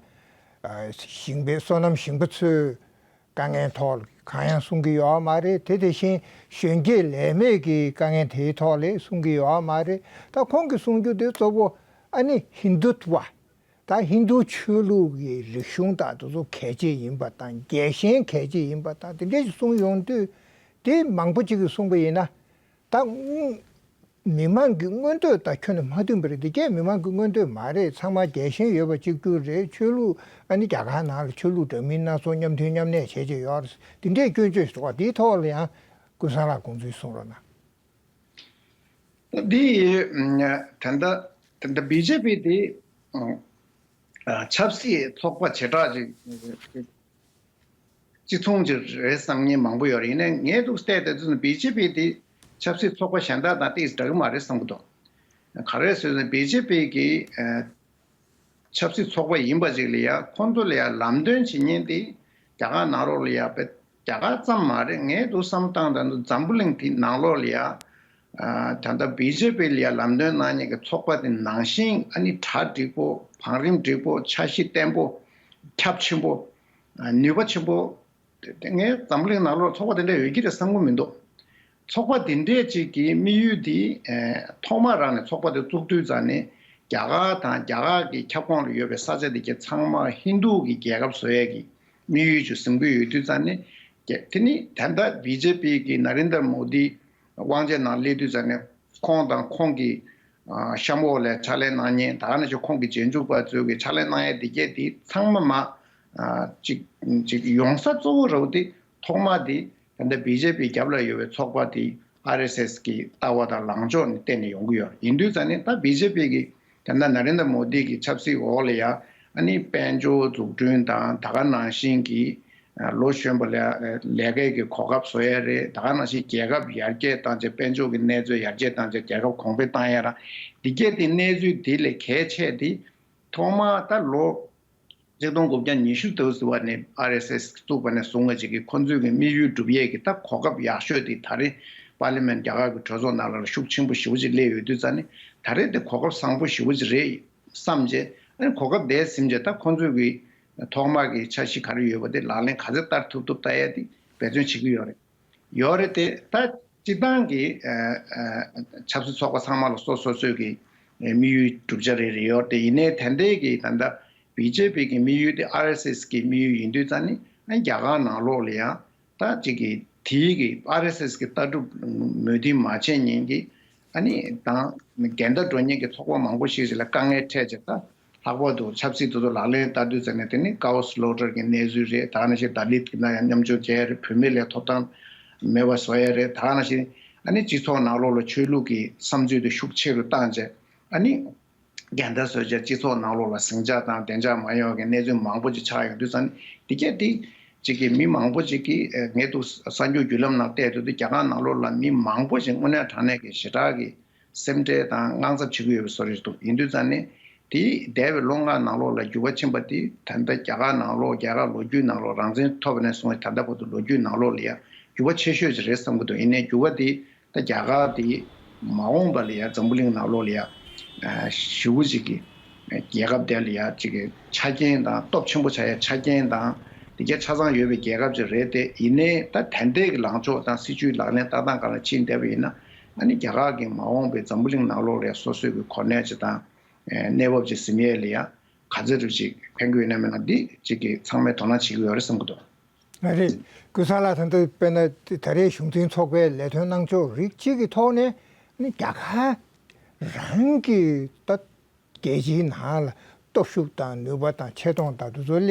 ཞིང་པའི་སོ་ནམ་ཞིང་པ་ཚོའི་དཀའ་ངལ་ཐོག་ལ་གང་ཡང་གསུང་གི་ཡོད་མ་རེད། དེ་དེ་བཞིན་གཞོན་སྐྱེས་ལས་མེད་ཀྱི་དཀའ་ངལ་དེའི་ཐོག་ལ་གསུང་གི་ཡོད་མ་རེད། ད་ཁོང་གིས་གསུང་རྒྱུ་དེ་གཙོ་བོ་ཨ་ནི་ཧིན་དུ་ཏུ་བ། ད་ཧིན་དུ་ཆོས་ལུགས་ཀྱི་རིག་གཞུང་དང་དེ་ཚོ་གལ་ཆེ་ཡིན་པ་དང་རྒྱལ་ཞེན་གལ་ཆེ་ཡིན་པ་དང་དེ་འདྲ་ཞིག་གསུངས་ཡོང་དུས་དེ་མང་པོ་ཅིག་གིས་གསུངས་པ་ཡིན་ན་ད་དངོས་ མི་མང་གི་མངོན་འདོད་དང་ཁྱོན་ནས་མ་མཐུན་པ་རེད། འདི་གས་མི་མང་གི་མངོན་འདོད་མ་རེད། ཚང་མ་རྒྱལ་ཞེན་ཡོད་པ་གཅིག་གྱུར་རེད། ཆོས་ལུགས་ཨ་ནི་རྒྱ་གར་ནང་ལ་ཆོས་ལུགས་འདྲ་མིན་སྣ་ཚོགས་མཉམ་མཐུན་མཉམ་གནས་བྱེད་ཀྱི་ཡོད་རེད། འདི་འདྲའི་སྐྱོན་བརྗོད་ཞིག་འདུག་བ། འདིའི་ཐོག་ལ་ཡང་ཀུན་བཟང་ལགས་དགོངས་ཚུལ་གསུང་རོགས་གནང་། འདི་ད་ལྟ་ད་ལྟ་བི་ཇེ་པི་དེ་ཆབ་སྲིད་ཚོགས་པ་བྱེ་བྲག་ཅིག་སྤྱི་མཚུངས་ཅིག་རེད་བསམ་མཁན་མང་པོ་ཡོད་རེད། ཡིན་ནའི་ངས་འདུག་བལྟས་དུས་ཙམ་པ་བི་ཇེ་པི་དེ་ཆབ་སྲིད་ཚོགས་པ་གཞན་དག་དང་ཏོག་ཙམ་འདྲ་གི་མ་རེད་བསམ་གི་འདུག་ག་རེ་ཟེར་ན་བི་ཇེ་པི་གི་ཆབ་སྲིད་ཚོགས་པ་ཡིན་པ་ཅིག་ལ་ཡ་ཁོང་ཚོ་ལ་ཡ་ལམ་སྟོན་བྱེད་མཁན་དེ་རྒྱ་གར་ནང་ལོགས་ལ་ཡ་པའི་རྒྱ་གར་ཙམ་མ་རེད། ངས་འདུག་བསམ་བཏང་དང་འདུག་འཛམ་བུ་གླིང་དེ་ནང་ལོགས་ལ་ཡ། ད་ལྟ་བི་ཇེ་པི་ལ་ཡ་ལམ་སྟོན་གནང་མཁན་གྱི་ཚོགས་པ་དེ་ནང་བཞིན་ཨ་ནི་གྲ་འགྲིག་པོ། བང་རིམ་འགྲིག་པོ། འཆར་གཞི་བརྟན་པོ། ཁྱབ་ཆེན་པོ། ནུས་པ་ཆེན་པོ། དེ་ངས་འཛམ་བུ་གླིང་ནང་ལོགས་ཚོགས་པ་དེ་འདྲ་ཡོད་ཀྱི་རེད་བསམ་གྱི་མི་འདུག་ཚོགས་པ་དེ་འདྲས་ཅིག་གི་དམིགས་ཡུལ་དེ། ཐོག་མ་རང་ནས་ཚོགས་པ་དེ་བཙུགས་དུས་ཙང་ནས་རྒྱ་གར་དང་རྒྱ་གར་གྱི་ཁྱབ་ཁོངས་ལ་ཡོད་པའི་ས་ཆ་དེ་གའི་ཚང་མ་ཧིན་རྡུ་གི་རྒྱལ་ཁབ་བཟོ་ཡས་ཀྱི་དམིགས་ཡུལ་ཅིག་འཛིན་གྱི་ཡོད་དུས་ཙང་ནས། དེ་ནི་ད་ལྟ་བི་ཇེ་པི་གི་ན་རེན་དར་མོ་དི་དབང་ཆའི་ནང་སླེབས་དུས་ཙང་ནས་ཁོང་དང་ཁོང་གི་གཤམ་འོག་ལ་ཕྱག་ལས་གནང་མཁན། ད་ག་ནང་བཞིན་ཁོང་གི་རྗེས་འཇུག་པ་ཚོས་ཀྱི་ཕྱག་ལས་གནང་ཡས་དེ་གས་དེ་ཚང་མ་མ་ཅིག་ཅིག་ཡོང་ས་གཙོ་བོ་ར་བ་དེ་ཐོག་མ་དེ། ད་ལྟ་བི་ཇེ་པི་རྒྱབ་ལ་ཡོད་པའི་ཚོགས་པ་དེ་ཨར་ཨེས་ཨེས་ཀྱི་ལྟ་བ་དང་ལངས་ཕྱོགས་ནས་བརྟེན་ནས་ཡོང་གི་ཡོད། ཡིན་དུས་ཙང་ནས་ད་བི་ཇེ་པི་གི་ད་ལྟ་ན་རེན་དར་མོ་དི་གི་ཆབ་སྲིད་འོག་ལ་ཡ་ཨ་ནི་དཔལ་འབྱོར་འཛུགས་སྐྲུན་དང་ད་ག་ནང་བཞིན་གྱི་ལོ་གཞོན་པ་ལ་ལས་ཀའི་གི་གོ་སྐབས་བཟོ་ཡ་རེད། ད་ག་ནང་བཞིན་རྒྱལ་ཁབ་ཡར་རྒྱས་བཏང་བྱས་དཔལ་འབྱོར་གྱི་གནས་ཚུལ་ཡར་རྒྱས་བཏང་བྱས་རྒྱལ་ཁབ་གོང་འཕེལ་བཏང་ཡ་ར། འདི་གས་དེ་གནས་ཚུལ་དེ་ལས་གལ་ཆེ་དེ་ཐོག་མ་ད་ལོ་ཆིག་སྟོང་དགུ་བརྒྱ་ཉི་ཤུ་དུས་ཟེར་བ་ནས་ཨར་ཨེས་ཨེས་བཙུགས་པ་ནས་བཟུང་བ་ཅིག་གིས་ཁོ་ཚོའི་གི་དམིགས་ཡུལ་སྒྲུབ་ཡས་ཀྱི་ད་གོ་སྐབས་ཡག་ཤོས་དེ་ད་རེས་པར་ལི་མེན་རྒྱ་གར་གྱི་གྲོས་ཚོགས་ནང་ལ་ཤུགས་ཆེན་པོ་ཞེ་པོ་ཅིག་སླེབས་ཡོད་དུས་ཙང་ནས། ད་རེས་དེ་གོ་སྐབས་བཟང་པོ་ཞེ་པོ་ཅིག་རེད་བསམ་བྱས། ཨ་ནི་གོ་སྐབས་དེ་ཟིན་བྱས་ད་ཁོ་ཚོའི་གི་ཐོག་མ་གི་འཆར་གཞི་ག་རེ་ཡོད་པ་དེ་ལག་ལེན་ག་ཚོད་བསྟར་ཐུབ་ཐུབ་བསྟར་ཡས་དེ་འབད་བརྩོན་བྱེད་ཀྱི་ཡོད་རེད། ཡོད་རེད་དེ། ད་སྤྱི་བཏང་གི་ཨ་ཨ་ཆབ་སྲིད་ཚོགས་པ་ཚང་མ་ལ་སོ་སོ་སོའི་གི་དམིགས་ཡུལ་གྲུབ་ཆ་རེ་རེ་ཡོད་རེད་དེ། ཡིན་ནའི་ད་ལྟའི་གི་ད་ལྟ་བི་ཇེ་པི་གི་དམིགས་ཡུལ་དེ་ཨར་ཨེས་ཨེས་གི་དམིགས་ཡུལ་ཡིན་དུས་ཙང་ནི། ཨ་རྒྱ་གར་ནང་ལོགས་ལ་ཡང་ད་ཅིག་གི་དེའི་གི་ཨར་ཨེས་ཨེས་གི་ལྟ་གྲུབ་མོས་མཐུན་མ་བྱས་མཁན་གི་ཨ་ནི་དང་འགལ་ཟླ་འགྲོ་མཁན་གི་ཚོགས་པ་མང་པོ་ཞིག་ལ་དཀའ་ངལ་འཕྲད་བྱས། ད་ལྷག་པར་དུ་ཆབ་སྲིད་དེ་ཚོ་ལག་ལེན་བསྟར་དུས་ཙམ་ནས་དེ་ནི་ཀའོ་སི་ལོ་ཊར་གྱི་གནས་ཚུལ་རེད། ད་ག་ནང་བཞིན་ད་ལིད་ཀྱི་ནང་ཡང་མཉམ་ཞུགས་བྱས་རེད། བུད་མེད་ལ་ཐོབ་ཐང་མེད་པ་བཟོ་ཡ་རེད། ད་ག་ནང་བཞིན་ཨ་ནི་སྤྱི་ཚོགས་ནང་ལོགས་ལ་ཆོས་ལུགས་ཀྱི་བསམ་ཚུལ་དེ་ཤུགས་ཆེ་རུ་བཏང་བྱས། ཨ་ནི་འགལ་ཟླ་བཟོས་བྱས་སྤྱི་ཚོགས་ནང་ལོགས་ལ་ཟིང་ཆ་དང་བདེ་འཇགས་མ་ཡོང་བའི་གནས་ཚུལ་མང་པོ་ཅིག་ཆགས་ཡོང་དུས་ཙང་ནི། དེ་གས་དེ་ཅིག་གི་མི་མང་པོ་ཅིག་གིས་ངས་འདུག་གསར་འགྱུར་བརྒྱུད་ལམ་ནང་བལྟས་དུས། དེ་རྒྱ་གར་ནང་ལོགས་ལ་མི་མང་པོ་ཞིག་དངོས་གནས་དྲང་གནས་ཀྱི་ཞེ་དྲག་གི་སེམས་ཁྲལ་དང་དངངས་འཚབ་བྱེད་ཀྱི་ཡོད་པའི་བཟོ་འདྲ་ཞིག་འདུག་ཡིན་དུས་ཙང་ནས་དེ་འདས་པའི་ལོ་ལྔ་ནང་ལོགས་ལ་འགྱུར་བ་ཕྱིན་པ་དེ། ད་ལྟ་རྒྱ་གར་ནང་ལོགས། རྒྱ་གར་ལོ་རྒྱུས་ནང་ལོགས། རང་བཙན་ཐོབ་པ་ནས་བཟུང་བའི་ད་ལྟ་བར་དུ་ལོ་རྒྱུས་ནང་ལོགས་ལ་ཡང་འགྱུར་བ་ཆེ་ཤོས་ཅིག་རེད་བསམ་གྱི་འདུག་ཡིན་ནའི་འགྱུར་བ་དེ་ད་རྒྱ་གར་དེ་མ་འོངས་པ་ལ་ཡང་འཛམ་བུ་གླིང་ནང་ལོགས་ལ་ཡང་ཞེ་པོ་ཅིག་གི་རྒྱལ་ཁབ་དེ་ལ་ཡང་ཅིག་གི་ཆ་རྐྱེན་དང་། སྟོབས་ཆེན་པོ་ཆགས་ཡ་ཆ་རྐྱེན་དང་དེ་གའི་ཆ་ཚང་ཡོད་པའི་རྒྱལ་ཁབ་ཅིག་རེད་དེ། ཡིན་ནའི་ད་ད་ལྟའི་གི་ལངས་ཕྱོགས་དང་སྲིད་བྱུས་ལག་ལེན་བསྟར་སྟངས་སྒང་ལ་ཕྱིན་བསྡད་པ་ཡིན་ན། ཨ་ནི་རྒྱ་གར་གྱི་མ་འོངས་པའི་འཛམ་བུ་གླིང་ནང་ལོགས་ལ་ཡང་སོ་སོའི་གི་གོ་གནས་ཅིག་དང་གནས་བབ་ཅིག་ཟིན་ཡས་ལ་ཡང་ག་ཚོད་རེ་ཅིག་ཕན་གྱི་ཡོད་ན་མེད་ན། འདི་ཅིག་གི་ཚང་མས་དོ་སྣང་བྱེད་ཀྱི་ཡོད་རེད་བསམ་གྱི་འདུག་རེད། ཀུན་བཟང་ལགས། ད་ལྟ་དཔེར་ན་ད་རེས་གཞུང་འཛིན་ཚོགས་པའི་ལས་དོན་གནང་ཕྱོགས་རིགས་གཅིག་གི་ཐོག་ནས་ནི་རྒྱ་གར་རང་གི་ད་རྒྱལ་སྤྱིའི་ནང་ལ་སྟོབས་ཤུགས་དང་ནུས་པ་དང་ཆེ་མཐོང་དང་དེ་ཚོ་ལས་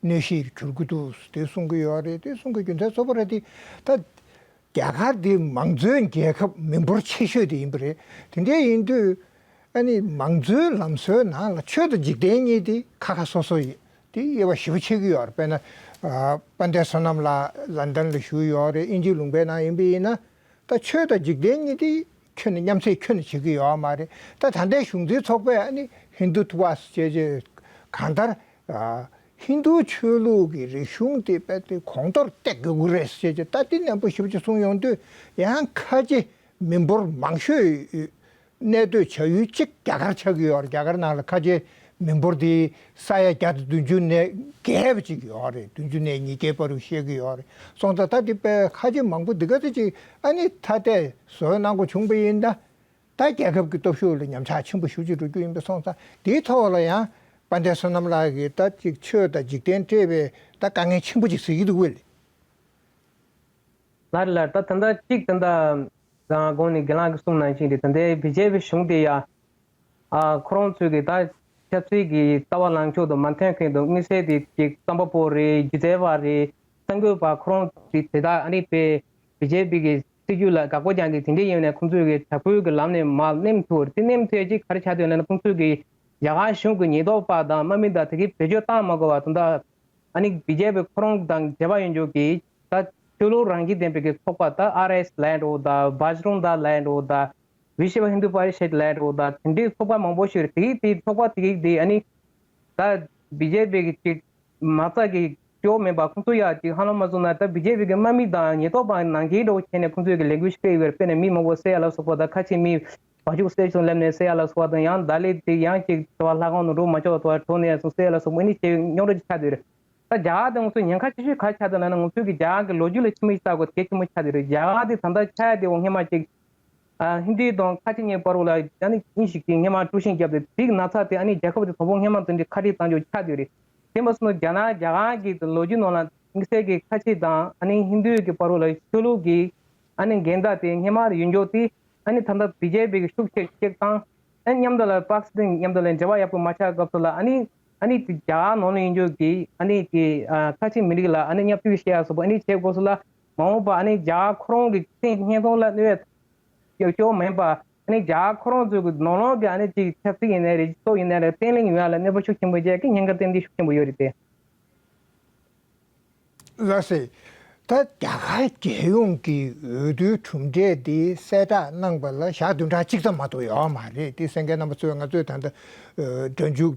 གནོད་གཞིར་གྱུར་གྱི་འདུག་དེ་གསུང་གི་ཡོད་རེད། དེ་གསུང་གི་རྒྱུ་མཚན་གཙོ་བོ་རེད་དེ། ད་རྒྱ་གར་འདི་མང་གཙོའི་རྒྱལ་ཁབ་མི་འབོར་ཆེ་ཤོས་དེ་ཡིན་པ་རེད། དེ་འདྲ་ཡིན་དུས་ཨ་ནི་མང་གཙོའི་ལམ་སྲོལ་ནང་ལ་ཆོས་དང་འཇིག་རྟེན་གཉིས་དེ་ཁ་ཁ་སོ་སོ་ཡིན། དེ་དབྱེ་བ་ཞེ་པོ་ཕྱེ་གི་ཡོད་རེད། དཔེར་ན་ཨ་དཔལ་ལྡན་བསོད་ནམས་ལགས་ལན་ཌན་ལ་བཞུགས་ཡོད་རེད། དབྱིན་ཇིའི་ལུང་པའི་ནང་ཡིན་པ་ཡིན་ན། ད་ཆོས་དང་འཇིག་རྟེན་གཉིས་དེ་ཁྱོན་ནས་མཉམ་བསྲེས་ཁྱོན་ནས་བྱེད་ཀྱི་ཡོད་མ་རེད། ད་ད་ལྟའི་གཞུང་འཛིན་ཚོགས་པས་ཨ་ནི་ཧིན་དུ་ཐུ་ཝ་ཟེར་བྱས་གང་ལྟར་ཨ་ཧིན་དུ་ཆོས་ལུགས་ཀྱི་རིག་གཞུང་དེ་རྦད་དེ་གོང་མཐོར་བཏེག་དགོས་ཀྱི་རེད་ཟེར་བྱས། ད་དེ་ནན་པོ་ཞེ་པོ་ཅིག་གསུངས་ཡོང་དུས། ཡང་ཁ་ཆེ་མི་འབོར་མང་ཤོས་གནས་སྡོད་བྱ་ཡུལ་གཅིག་རྒྱ་གར་ཆགས་ཀྱི་ཡོད་རེད། རྒྱ་གར་ནང་ལ་ཁ་ཆེ་མི་འབོར་དེ་ས་ཡ་བརྒྱ་དང་བདུན་ཅུ་ནས་བརྒལ་བ་ཅིག་ཡོད་རེད། བདུན་ཅུ་ནས་ཉིས་བརྒྱའི་བར་དུ་བཤད་ཀྱི་ཡོད་རེད། སོང་ཙང་ད་དེ་དཔེ་ཁ་ཆེ་མང་པོ་འདི་ག་ཚོད་ཅིག་ཨ་ནི་ཐ་དད་བཟོ་གནང་དགོས་བྱུང་པ་ཡིན་ན། ད་རྒྱལ་ཁབ་ཀྱི་སྟོབས་ཤུགས་ལ་ཉམས་ཆག་ཆེན་པོ་ཞེ་པོ་ཅིག་འགྲོ་རྒྱུ་ཡིན་པ་སོང་ཙང་། དེའི་ཐོག་ལ་ཡང་དཔལ་ལྡན་བསོད་ནམས་ལགས་ཀྱིས་ད་ཅིག་ཆོས་དང་འཇིག་རྟེན་སྤྲད་པའི་ད་དཀའ་ངལ་ཆེན་པོ་ཅིག་གཟིགས་ཀྱི་འདུག་གས། ལགས་རེད། ལགས་རེད། ད་ད་ལྟ་གཅིག་ད་ལྟ་ དང་གོང་ནས་རྒན་ལགས་ཀྱིས་གསུངས་ནང་བཞིན་རེད། ད་ལྟའི་བི་ཇེ་པི་གཞུང་དེ་ཡ། ཨ། ཁོ་རང་ཚོས་ཀྱི་ད་ཆབ་སྲིད་ཀྱི་ལྟ་བ་ལངས་ཕྱོགས་དང་མ་མཐུན་མཁན་དང་། དམིགས་བསལ་དེ་ཅིག་རྩོམ་པ་པོ་རེད། སྒྱུ་རྩལ་བ་རེད། གསར་འགོད་པ། ཁོ་རང་ཚོས་དེ་དག་ཨ་ནི་དཔེ་བི་ཇེ་པི་གི་སྲིད་ཇུས་ལ་དགག་པ་རྒྱག་མཁན་དེ་འདྲ་ཡིན་ནའི་ཁོང་ཚོས་ཀྱི་དྲག་པོའི་གི་ལམ་ནས་མར་མནན་ཐུབ་རེད། དེ་མནན་ཐུབ་ཡ་ཅིག་ག་རེ་ཆགས་འདུག་ལབ་ན། ཁོང་ཚོས་ཀྱི་རྒྱ་གར་གཞུང་གི་ཉེན་རྟོག་པ་དང་དམག་མི་དང་དེ་གའི་བེད་སྤྱོད་བཏང་མ་དགོས་པ་དང་། ད་ཨ་ནི་བི་ཇེ་པི་ཁོ་རང་དང་འབྲེལ་བ་ཡོད་འཇོག་གི་ད་ཆོས་ལུགས་རང་བཞིན་ལྡན་པའི་གི་ཚོགས་པ། ད་ཨར་ཨེས་ལབ་ཡ་འདྲ་བོ་དང་། བྷ་ཇི་རང་དལ་ལབ་ཡ་འདྲ་བོ་དང་། བི་ཤི་བ་ཧིན་དུ་པ་རི་ཤད་ལབ་ཡ་འདྲ་བོ་དང་། དེ་འདྲའི་ཚོགས་པ་མང་པོ་ཞིག་རེད། དེ་གི་དེ་ཚོགས་པ་དེ་གི་དེ་ཨ་ནི་ད་བི་ཇེ་པི་གི་ཅིག་མ་རྩ་གི་སྐྱོ་མེད་པ། ཁོང་ཚོ་ཡ་ཅིག་ཧ་ལམ་མ་སོང་ན་ད་བི་ཇེ་པི་གི་དམག་མི་དང་ཉེན་རྟོག་པ་ནང་ཁྱིའི་འདྲ་བོ་བྱས་ནས་ཁོང་ཚོས་གི་ལས་འགུལ་སྤེལ་ཡོད་རེད། དཔེར་ན་མི་མང་པོ་བསད་ཡ་ལ་སོགས་པ་དང་། ཁ་ཆེ་མི་བ་ཕྱུགས་བསད་བྱུང་ལབ་ནས་བསད་ཡ་ལ་སོགས་པ་དང་། ཡང་ད་ལས་དེ་ཡང་ཅིག་དྲི་བ་ལྷ་ཁང་དུ་འགྲོ་མ་ཆོག་པ་དང་འགྲོ་ནས་སོང་བསད་ཡ་ལ་སོགས་པ་ཨ་ནི་བྱས་རྙོག་དྲ་ཅིག་ཆགས་བསྡད་ཡོད་རེད། ད་རྒྱ་གར་དེ་ང་ཚོ་ཉེན་ཁ་ཆེ་ཤོས་ག་རེ་ཆགས་འདུག་ལབ་ན། ང་ཚོའི་གི་རྒྱ་གར་གི་ལོ་རྒྱུས་ལ་ཆི་མོ་ཞིག་ལྟ་དགོས། གལ་ཆེན་པོ་ཆགས་བསྡད་ཡོད་རེད། རྒྱ་གར་དེ་ད་ལྟ་ཆགས་ཡ་དེ་འོ་སྔོན་མ་ཅིག་ཨ། ཧིན་དི་དང་ཁ་ཆེ་གཉིས་བར་ལ་ཨ་ནི་ཨིན་ཞིག་གིས་སྔོན་མ་དཀྲུག་ཤིང་བརྒྱབ་སྟེ། དེའི་ན་ཚ་དེ་ཨ་ནི་རྒྱལ་ཁབ་དེ་དང་པོ་སྔོན་མ་དེ་འདྲའི་ཁ་བྲལ་བཏང་ཆོག་ཆགས་བསྡད་ཡོད་རེད། དེ་མ་སོང་ན་རྒྱ་ནག་རྒྱ་གར་གྱི་ལོ་རྒྱུས་ནང་ལ་དམིགས་བསལ་གྱི་ཁ་ཆེ་དང་ཨ་ནི་ཧིན་དུ་གི་བར་ལ་ཆོས་ལུགས་ཀྱི་ཨ་ནི་འགལ་ཟླ་དེ་སྔོན་མ་ཡོད་འཇོག་དེ་ཨ་ནི་ད་ལྟ་བི་ཇེ་པི་གི་ཤུགས་ཆེ་ཆེ་བཏང་། ཨ། མཉམ་དུ་ལ་པ་ཀི་སི་ཐན་མཉམ་དུ་ལ་འབྲེལ་བ་ཡག་པོ་མ་ཆགས་སྐབས་སུ་ལ་ཨ་ནི་ཨ་ནི་རྒྱ་གར་ནང་ལ་ཡིན་རྒྱུ་གི་ཨ་ནི་གི་ཨ་ཁ་ཆེ་མི་རིགས་ལ་ཨ་ནི་བརྙས་བཅོས་བྱེད་ཡ་སོགས་པ་ཨ་ནི་བྱེད་དགོས་སོགས་ལ། མ་འོངས་པ་ཨ་ནི་རྒྱ་གར་ཁོ་རང་གི་སེམས་བརྙན་ཐུང་ལ་གནོད་ཡ་ཡག་ཤོས་མིན་པ། ཨ་ནི་རྒྱ་གར་ཁོ་རང་ཚོའི་གི་ནང་ལོགས་ཀྱི་ཨ་ནི་ཅིག་ཆབ་སྲིད་ཡིན་ནའི་རེད། སྤྱི་ཚོགས་ཡིན་ནའི་རེད། བརྟན་ལྷིང་ཡོང་ཡ་ལ་གནོད་པ་ཤུགས་ཆེན་པོ་བྱེད་ཀྱི་ཉེན་ཁ་ཏན་ཏན་ཤུགས་ཆེན་པོ་ཡོད་རེད་དེ། ལགས་སེ། ད་རྒྱ་གར་རྒྱལ་ཡོངས་ཀྱི་འོས་བསྡུའི་གྲུབ་འབྲས་འདི་གསལ་བསྒྲགས་གནང་བ་ལ་ཞག་བདུན་ཕྲག་གཅིག་ཙམ་མ་གཏོགས་ཡོད་མ་རེད། དེ་གསན་མཁན་རྣམ་པ་ཚོས་ང་ཚོས་ད་ལྟ་སྒྲ་འཇུག་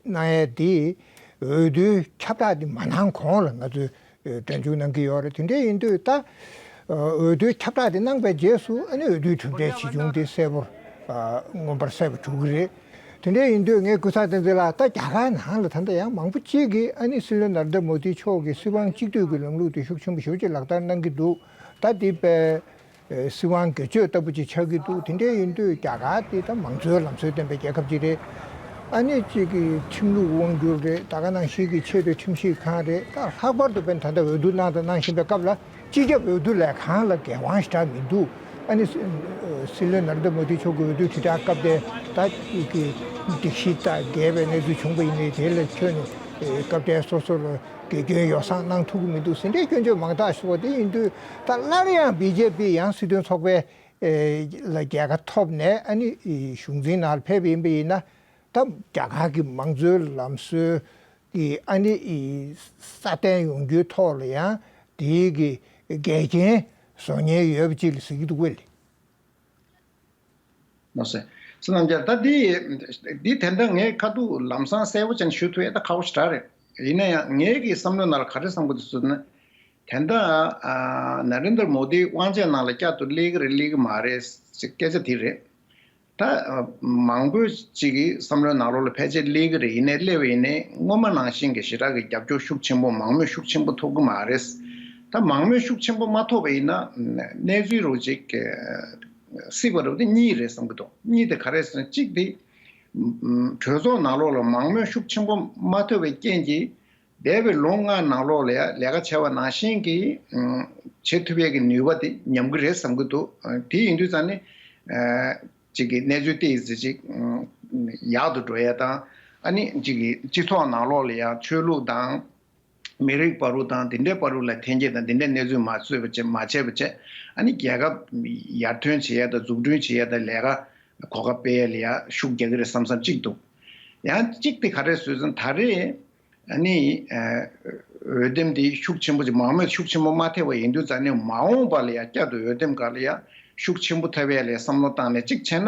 གནང་ཡས་འདི་འོས་བསྡུའི་ཁྱབ་བསྒྲགས་འདི་མ་གནང་གོང་ལ་ང་ཚོས་སྒྲ་འཇུག་གནང་གི་ཡོད་རེད། དེ་འདྲ་ཡིན་དུས་ད་འོས་བསྡུའི་ཁྱབ་བསྒྲགས་འདི་གནང་པའི་རྗེས་སུ་ཨ་ནི་འོས་བསྡུའི་གྲུབ་འབྲས་ཇི་བྱུང་འདི་གསལ་པོར་མངོན་པར་གསལ་པོ་འགྲོ་གི་རེད། དེ་འདྲ་ཡིན་དུས་ངས་ཀུན་བཟང་བསྟན་འཛིན་ལགས། ད་རྒྱ་གར་ནང་ལ་ད་ལྟ་ཡང་མང་པོ་ཅིག་གིས་ཨ་ནི་སྲིད་བློན་ནར་ཨེན་དྲ་མོ་དི་མཆོག་གིས་སྲིད་དབང་གཅིག་སྡུད་ཀྱི་ལམ་ལུགས་དེ་ཤུགས་ཆེན་པོ་ཞེ་པོ་ཅིག་ལག་བསྟར་གནང་གི་འདུག་ད་འདི་པའི་སྲིད་དབང་སྒེར་གཅོད་ལྟ་བུ་ཅིག་ཆགས་ཀྱི་འདུག་དེ་འདྲ་ཡིན་དུས་རྒྱ་གར་དེ་ད་མང་གཙོའི་ལམ་སྲོལ་ལྡན་པའི་རྒྱལ་ཁབ་ཅིག་རེད། ཨ་ནི་གཅིག་གི་ཁྲིམས་ལུགས་དབང་སྒྱུར་རེད། ད་ག་ནང་བཞིན་གྱི་ཆེས་མཐོའི་ཁྲིམས་ཞིབ་ཁང་རེད། ད་ལྷག་པར་དུ་དཔེར་ན་ད་ལྟ་འོས་བསྡུ་གནང་དང་གནང་བཞིན་པའི་སྐབས་ལ་སྤྱི་ཁྱབ་འོས་བསྡུ་ལས་ཁང་ལ་འགན་དབང་ཞེ་དྲག་མི་འདུག་ཨ་ནི་སྲིད་བློན་ནར་ཨེན་དྲ་མོ་དི་མཆོག་གི་འོས་བསྡུའི་དྲིལ་བསྒྲགས་སྐབས་དེ་ད་ཀྱི་སྒྲིག་གཞི་དང་འགལ་བའི་གནས་ཚུལ་བྱུང་བ་ཡིན་ནའི་དེ་ལ་ཁྱོན་ནས་སྐབས་དེ་སོ་སོ་ལ་དགེ་སྐྱོན་ཡོ་བསྲང་གནང་ཐུབ་ཀྱི་མི་འདུག་ཟེར་འདྲའི་སྐྱོན་བརྗོད་མང་དག་ཞུ་བ་དེ་ཡིན་དུས། ད་སླར་ཡང་བི་ཇེ་པི་ཡང་སྲིད་དོན་ཚོགས་པའི་ལ་རྒྱལ་ཁ་ཐོབ་ནས་ཨ་ནི་གཞུང་འཛིན་ནང་ལ་ཕེབས་པ་ཡིན་པ་ཡིན་ན། ད་རྒྱ་གར་གྱི་མང་གཙོའི་ལམ་སྲོལ་གྱི་ཨ་ནི་སྲ་བརྟན་ཡོང་རྒྱུའི་ཐོག་ལ་ཡང་དེའི་གི་འགལ་རྐྱེན་བཟོ་ཉེན་ཡོད་པ་ཅིག་ལ་ཟེར་གྱི་འདུག་གས། ལགས་སོ། སོ་རྣམ་རྒྱལ། ད་འདི་འདི་དེ་འདྲ་ངས་ཁ་ཐུག་ལམ་སང་གསལ་པོ་ཅན་ཞུ་ཐུབ་ཡ་ད་ཁག་པོ་ཞེ་དྲག་རེད། ཡིན་ན་ཡང་ངའི་གི་བསམ་བློའི་ནང་ལ་ག་རེ་བསམ་གྱི་འདུག་ཟེར་ན། དེ་འདྲ་ཨ་ནར་ཨེན་དྲ་མོ་དི་དབང་ཆའི་ནང་ལ་བསྐྱར་དུ་སླེབས་ཀྱི་རེད་སླེབས་ཀྱི་མ་རེད་ཟེར་སྐད་ཆ་དེ་རེད། ད་མང་པོ་ཅིག་གི་བསམ་བློའི་ནང་ལོགས་ལ་ཕལ་ཆེར་སླེབས་ཀྱི་རེད། ཡིན་ནའི་སླེབས་པ་ཡིན་ནའི་སྔོན་མ་ནང་བཞིན་གྱི་ཞེ་དྲག་གི་རྒྱབ་སྐྱོར་ཤུགས་ཆེན་པོ་མང་མོས་ཤུགས་ཆེན་པོ་ཐོབ་ཀྱི་མ་རེད། ད་མང་མོས་ཤུགས་ཆེན་པོ་མ་ཐོབ་པ་ཡིན་ན་གནས་ཚུལ་རོ་ཅིག་སྲིད་པ་རེད་པ། དེ་གཉིས་རེད་བསམ་གྱི་འདུག་གཉིས་དེ་ག་རེ་ཟེར་ན། གཅིག་དེ་གྲོས་ཚོགས་ནང་ལོགས་ལ་མང་མོས་ཤུགས་ཆེན་པོ་མ་ཐོབ་པའི་རྐྱེན་གྱིས། འདས་པའི་ལོ་ལྔ་ནང་ལོགས་ལ་ཡ་ལས་ཀ་བྱས་པ་ནང་བཞིན་གྱི་བྱེད་ཐུབ་ཡས་ཀྱི་ནུས་པ་དེ་ཉམས་ཀྱི་རེད་བསམ་གྱི་འདུག་དེ་ཡིན་དུས་ཙང་ནི་ཅིག་གི་གནས་ཚུལ་ཏོག་ཙམ་ཅིག་ཡག་ཏུ་འགྲོ་ཡས་དང་། ཨ་ནི་ཅིག་གི་སྤྱི་ཚོགས་ནང་ལོགས་ལ་ཡ་ཆོས་ལུགས་དང་མི་རིགས་བར་དུ་དང་དེ་འདྲའི་བར་དུ་ལ་འཐེན་འཁྱེར་དང་དེ་འདྲའི་གནས་ཚུལ་མ་བཟོས་པ་བྱས་མ་བྱས་པ་བྱས། ཨ་ནི་རྒྱལ་ཁབ་ཡར་ཐོན་བྱེད་ཡས་དང་འཛུགས་སྐྲུན་བྱེད་ཡས་དང་ལས་ཀ་གོ་སྐབས་སྤེལ་ཡས་ལ་ཡ་ཤུགས་རྒྱག་གི་རེད་བསམ་བསམ་གཅིག་འདུག་ཡང་གཅིག་དེ་ག་རེ་ཟེར་ན། ད་རེས་ཨ་ནི་འོས་འདེམས་དེ་ཤུགས་ཆེན་པོ་ཅིག་མང་མོས་ཤུགས་ཆེན་པོ་མ་ཐེབས་པ་ཡིན་དུས་ཙང་ནས། མ་འོངས་པ་ལ་ཡ་བསྐྱར་དུ་འོས་འདེམས་སྒང་ལ་ཡ་ཤུགས་ཆེན་པོ་ཐེབས་ཡས་ལ་བསམ་བློ་བཏང་ནས་གཅིག་བྱས་ན།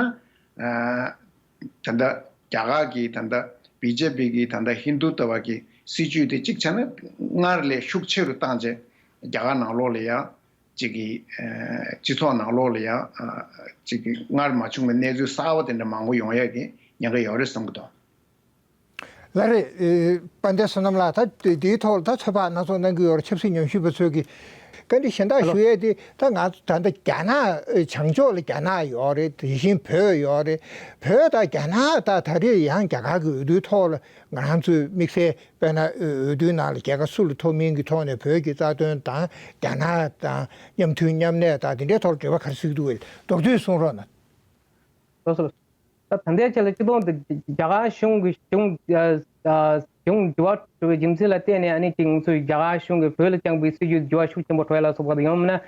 ད་ལྟ་རྒྱ་གར་གྱི་ད་ལྟ་བི་ཇེ་པི་གི་ད་ལྟ་ཧིན་རྡུ་ཏ་བ་གི་སྲིད་ཇུས་དེ་གཅིག་བྱས་ན་སྔར་ལས་ཤུགས་ཆེ་རུ་བཏང་བྱས། རྒྱ་གར་ནང་ལོགས་ལ་ཡ་གཅིག་གི་སྤྱི་ཚོགས་ནང་ལོགས་ལ་ཡ་གཅིག་གི་སྔར་མ་བྱུང་བའི་གནས་ཚུལ་གསར་པ་དེ་འདྲ་མང་པོ་ཡོང་ཡས་ཀྱི་ཉེན་ཁ་ཡོད་རེད་བསམ་གྱི་འདུག་ལགས་རེད། དཔལ་ལྡན་བསོད་ནམས་ལགས། ད་དེའི་ཐོག་ལ་ད་ཚོད་དཔག་སྣ་ཚོགས་གནང་གི་ཡོད་རེད། ཆབ་སྲིད་ཉམས་ཞིབ་པ་ཚོས་ཀྱི་ བཀའ་འདྲི་གཞན་དག་ཞུ་ཡས་དེ། ད་ང་ཚོ་ད་ལྟ་རྒྱ་ནག་བྱང་ཕྱོགས་ལ་རྒྱ་ནག་ཡོད་རེད། དེ་བཞིན་བོད་ཡོད་རེད། བོད་དང་རྒྱ་ནག་ད་ད་རེས་ཡང་རྒྱ་གར་གྱི་འོས་བསྡུའི་ཐོག་ལ་ང་རང་ཚོའི་དམིགས་བསལ། དཔེར་ན་འོས་བསྡུའི་ནང་ལ་རྒྱལ་ཁ་སུ་ལ་ཐོབ་མིན་གྱི་ཐོག་ནས་བོད་ཀྱི་རྩ་དོན་དང་རྒྱ་ནག་དང་མཉམ་མཐུན་མཉམ་གནས་དང་དེ་འདྲའི་ཐོག་ལ་འབྲེལ་བ་ག་རེ་བྱེད་ཀྱི་འདུག་གས། མདོར་བསྡུས་གསུང་རོགས་གནང་། ལགས་སོ། ད་ད་ལྟའི་ཆ་ལ་སྤྱི་བཏང་དུ་རྒྱ་གར་གཞུང་གི་གཞུང་ཨ་ཨ་གཞུང་འགྱུར་བ་འགྲོ་བའི་རྒྱུ་མཚན་ལ་བརྟེན་ནས། ཨ་ནི་ཅིག་ང་ཚོས་རྒྱ་གར་གཞུང་གིས་བོད་ལ་བསྐྱངས་པའི་སྲིད་ཇུས་འགྱུར་བ་ཤུགས་ཆེན་པོ་འགྲོ་ཡ་ལ་སོགས་པ་དང་། ཡང་མིན་ན་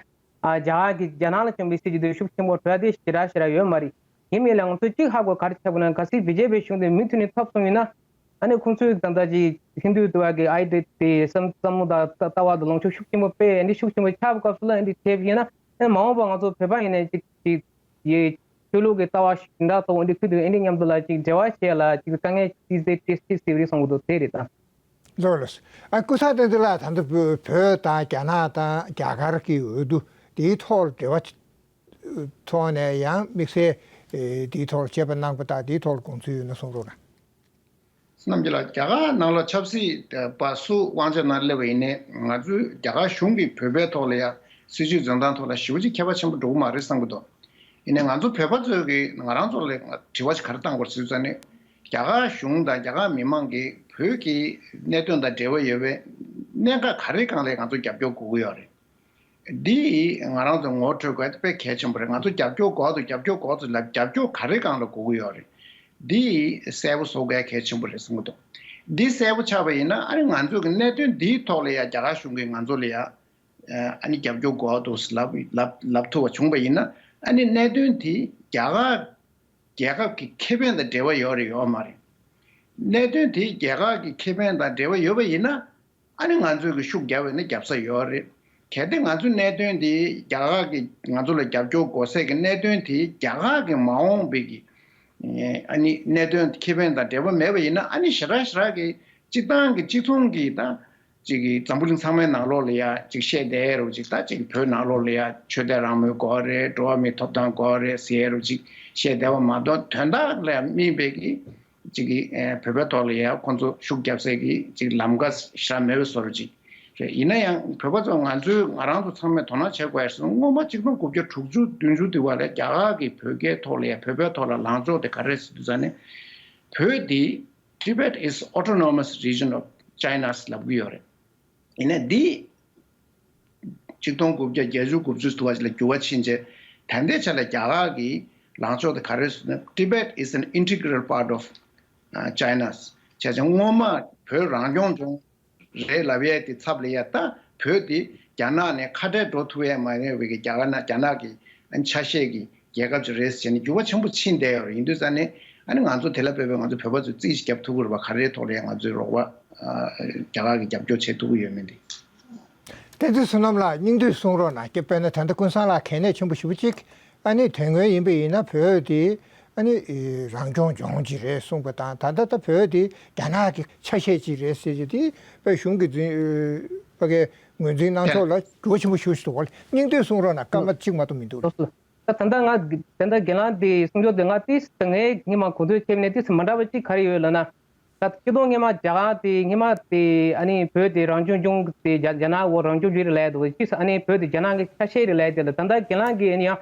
ཨ་རྒྱ་གར་གྱིས་རྒྱ་ནག་ལ་བསྐྱངས་པའི་སྲིད་ཇུས་དེ་ཤུགས་ཆེན་པོ་འགྲོ་ཡ་དེ་ཞེ་དྲག་ཞེ་དྲག་ཡོད་མ་རེད། ཡིན་མིན་ལ་ང་ཚོས་གཅིག་ཧ་གོ་ག་རེ་བྱས་པ་ན། གལ་སྲིད་བི་ཇེ་པི་གཞུང་དེ་མུ་མཐུད་ནས་ཐོབ་སོང་ཡིན་ན། ཨ་ནི་ཁོང་ཚོས་ད་ལྟ་ཅིག་ཧིན་རྡུ་ཏུ་བ་གི་ཨའི་ཌི་ཡ་དེ་བསམ་བསམ་བློ་དང་ལྟ་བ་དང་ལངས་ཕྱོགས་ཤུགས་ཆེན་པོ་སྤེལ། ཨ་ནི་ཤུགས་ཆེན་པོ་ཆགས་པའི་སྐབས་སུ་ལ། ཨ་ནི་དེ་བྱས་པ་ཡིན་ན། ཨ་ནི་མ་འོངས་པ་ང་ཚོ་བོད་པ་ཡིན་ནའི་ཅིག་ཅིག་ཡི་ཆོས་ལུགས་ཀྱི་ལྟ་བ་ཞིག་འདྲ་ཐོག་འདི་ཁུལ་དུ་ཨེ་འདི་མཉམ་དུ་ལ་ཅིག་འབྲེལ་བ་བྱས་ལ་ཅིག་དཀའ་ངལ་ཅི་ཟེར་ཏེ་ཅི་ཟེར་རེད་གསུང་གི་འདུག་དེ་རེད་ད། ལགས་ལགས། ཨ་ཀུན་བཟང་བསྟན་འཛིན་ལགས། ད་ལྟ་བོད་བོད་དང་རྒྱ་ནག་དང་རྒྱ་གར་གྱི་འོས་བསྡུ་དེའི་ཐོག་འབྲེལ་བ་ཐོག་ནས་ཡང་དམིགས་བསལ་དེའི་ཐོག་དཔྱད་པ་གནང་པ་དང་དེའི་ཐོག་དགོངས་ཚུལ་ཡོད་ན་གསུང་རོགས་གནང་། རྣམ་རྒྱལ་ལགས། རྒྱ་གར་ནང་ལ་ཆབ་སྲིད་པ་སུ་དབང་ཆ་ནང་སླེབས་པ་ཡིན་ནའི། ང་ཚོའི་རྒྱ་གར་གཞུང་གིས་བོད་པའི་ཐོག་ལ་ཡ་སྲིད་བྱུས་འཛིན་སྟངས་ཐོག་ལ་ཞེ་པོ་ཅིག་ཁྱད་པར་ཆེན་པོ་འགྲོ་གི་མ་རེད་བསམ་གྱི་འདུག་ཡིན་ནའི་ང་ཚོ་བོད་པ་ཚོས་ཀྱིས་ང་རང་ཚོ་ལ་དྲི་བ་ཞིག་ག་རེ་བཏང་དགོས་རེད་ཟེར་ཙང་ནས། རྒྱ་གར་གཞུང་དང་རྒྱ་གར་མི་མང་གིས་བོད་ཀྱི་གནད་དོན་དང་འབྲེལ་བ་ཡོད་པའི་གནད་འགག་ག་རེ་སྒང་ལ་ང་ཚོ་རྒྱབ་སྐྱོར་དགོས་ཀྱི་ཡོད་རེད། འདི་ང་རང་ཚོ་ངོ་སྤྲོད་དགོས་དཔེ་གལ་ཆེན་པོ་རེད། ང་ཚོ་རྒྱབ་སྐྱོར་དགོས་འདུག་རྒྱབ་སྐྱོར་དགོས་འདུག་ལབ། རྒྱབ་སྐྱོར་ག་རེ་སྒང་ལ་དགོས་ཀྱི་ཡོད་རེད། འདི་གསལ་པོ་བཟོ་དགོས་གལ་ཆེན་པོ་རེད་བསམ་གྱི་འདུག་འདི་གསལ་པོ་ཆགས་པ་ཡིན་ན། ཨ་ནི་ང་ཚོ་གི་གནད་དོན་འདིའི་ཐོག་ལ་ཡ་རྒྱ་གར་གཞུང་གིས་ང་ཚོ་ལ་ཡ་ཨ་ནི་རྒྱབ་སྐྱོར་དགོས་འདུག་ལབ་ལབ་ལབ་ཐུབ་པ་བྱུང་བ་ཡིན་ན། ཨ་ནི་གནད་དོན་དེ་རྒྱ་གར་རྒྱལ་ཁབ་ཀྱི་ཁེ་ཕན་དང་འབྲེལ་བ་ཡོད་རེད་ཡོད་མ་རེད། གནད་དོན་དེ་རྒྱལ་ཁབ་ཀྱི་ཁེ་ཕན་དང་འབྲེལ་བ་ཡོད་པ་ཡིན་ན། ཨ་ནི་ང་ཚོས་ཀྱི་ཤུགས་རྒྱབ་པ་ཡིན་ན་རྒྱབ་ས་ཡོད་རེད། གལ་ཏེ་ང་ཚོའི་གནད་དོན་དེ་རྒྱ་གར་གྱིས་ང་ཚོ་ལ་རྒྱབ་སྐྱོར་དགོས་ས་གི་གནད་དོན་དེ་རྒྱ་གར་གྱི་མ་འོངས་པའི་གི་ཨ་ནི་གནད་དོན་ཁེ་ཕན་དང་འབྲེལ་བ་མེད་པ་ཡིན་ན། ཨ་ནི་ཞེ་དྲག་ཞེ་དྲག་གི་སྤྱིར་བཏང་གི་སྤྱི་ཚོགས་ཀྱི་ད་ཅིག་གི་འཛམ་བུ་གླིང་ཚང་མའི་ནང་ལོགས་ལ་ཡ་ཅིག་བཤད་བསྡད་རོགས་ཅིག་ད་ཅིག་བོད་ནང་ལོགས་ལ་ཡ་ཆོས་དད་རང་མོས་དགོས་རེད། འགྲོ་བ་མིའི་ཐོབ་ཐང་དགོས་རེད་ཟེར་རོགས་ཅིག་བཤད་བསྡད་པ་མ་གཏོགས། དོན་དག་ལ་དམིགས་པའི་གི་ཅིག་གི་ཨེ་བོད་པའི་ཐོག་ལ་ཡ་ཁོང་ཚོ་ཤུགས་རྒྱབ་སའི་གི་ཅིག་ལམ་ཁ་ཞེ་དྲག་མེད་པའི་བཟོ་འདྲ་ཅིག་རེད། ཡིན་ན་ཡང་བོད་པ་ཚོ་ང་ཚོའི་ང་རང་ཚོ་ཚང་མས་དོ་སྣང་བྱེད་དགོས་ཡ་ཟེར། སྔོན་མ་ཆིག་སྟོང་དགུ་བརྒྱ་དྲུག་ཅུ་བདུན་ཅུ་དེ་བ་ལ་རྒྱ་གར་གྱིས་བོད་སྐད་ཐོག་ལ་ཡ་བོད་པའི་ཐོག་ལ་ལངས་ཕྱོགས་དེ་ག་རེ་ཟེར་དུས་ཙང་ནས། བོད་འདི་Tibet is autonomous region of China ལབ་ཀྱི་ཡོད་རེད། ཡིན་ནའི་འདི་ཆིག་སྟོང་དགུ་བརྒྱ་བརྒྱད་ཅུ་དགུ་བཅུ་དུ་བ་ཅིག་ལ་འགྱུར་བ་ཕྱིན་རྗེས། ད་ལྟའི་ཆ་ལ་རྒྱ་གར་གྱི་ལངས་ཕྱོགས་དེ་ག་རེ་ཟེར་ན། Tibet is an integral part of, uh, China. བྱས་ཙང་སྔོན་མ་བོད་རང་སྐྱོང་ལྗོངས་རེད་ལབ་ཡས་དེ་ཚབ་ལ་ཡ། ད་བོད་དེ་རྒྱ་ནག་ནས་ཁ་བྲལ་འགྲོ་ཐུབ་ཡས་མ་ཡིན་པའི་གི་རྒྱ་གར་ན་རྒྱ་ནག་གི་ཨ་ནི་ཆ་ཤས་ཀྱི་རྒྱལ་ཁབ་ཅིག་རེད་ཟེར་ནས་འགྱུར་བ་ཆེན་པོ་ཕྱིན་བསྡད་ཡོད་རེད། ཡིན་དུས་ཙང་ནས་ཨ་ནི་ང་ཚོ་དེ་ལ་དཔག་པའི་ང་ཚོ་བོད་པ་ཚོས་རྩིས་ཤིག་རྒྱབ་ཐུབ་ཀྱི་རེད་པ། ག་རེའི་ཐོག་ལ་ཡང་ང་ཚོས་རོགས་པ་ཨ་རྒྱ་གར་གྱི་རྒྱབ་སྐྱོར་བྱེད་ཐུབ་ཀྱི་ཡོད་མེད་དེ། བསྟན་འཛིན་བསོད་ནམས་ལགས། སྙིང་བསྡུས་གསུང་རོགས་གནང་། དཔེར་ན་ད་ལྟ་ཀུན་བཟང་ལགས་གལ་གནད་ཆེན་པོ་ཞེ་པོ་ཅིག་ཨ་ནི་དོན་དངོས་ཡིན་པ་ཡིན་ན་བོད་དེ་ཨ་ནི་རང་སྐྱོང་ལྗོངས་ཅིག་རེད་གསུངས་པ་དང་། ད་ལྟ་ད་བོད་དེ་རྒྱ་ནག་གི་ཆ་ཤས་ཅིག་རེད་ཟེར་གྱི་དེ་དཔེ་གཞུང་གི་འཛིན་ཕ་གིའི་ངོས་འཛིན་གནང་ཕྱོགས་ལ་འགྱུར་བ་ཆེན་པོ་ཞེ་པོ་ཞིག་འདུག་ག་ལ། སྙིང་བསྡུས་གསུང་རོགས་གནང་། སྐར་མ་གཅིག་མ་གཏོགས་མི་འདུག་ད་ད་ལྟ་ང་ད་ལྟ་རྒན་ལགས་འདི་གསུང་ཕྱོགས་དེ་ང་ཏིས་ངས་སྔོན་མ་གོ་ཐོས་བྱས་ནས་ཏིས་མ་འདྲ་བ་ཅིག་ག་རེ་ཡོད་ལབ་ན། ད་སྤྱི་དོན་སྔོན་མ་རྒྱ་གར་དེ་སྔོན་མ་དེ་ཨ་ནི་བོད་དེ་རང་སྐྱོང་ལྗོངས་དེ་རྒྱ་རྒྱ་ནག་འོག་རང་སྐྱོང་ལྗོངས་རེད་ལབ་འདུག་ཅི་ཟེར་ཨ་ནི་བོད་དེ་རྒྱ་ནག་གི་ཆ་ཤས་རེད་ལབ་དེ་ལ། ད་ལྟ་རྒན་ལགས་ཀྱིས་ཨ་ནི་ཡང་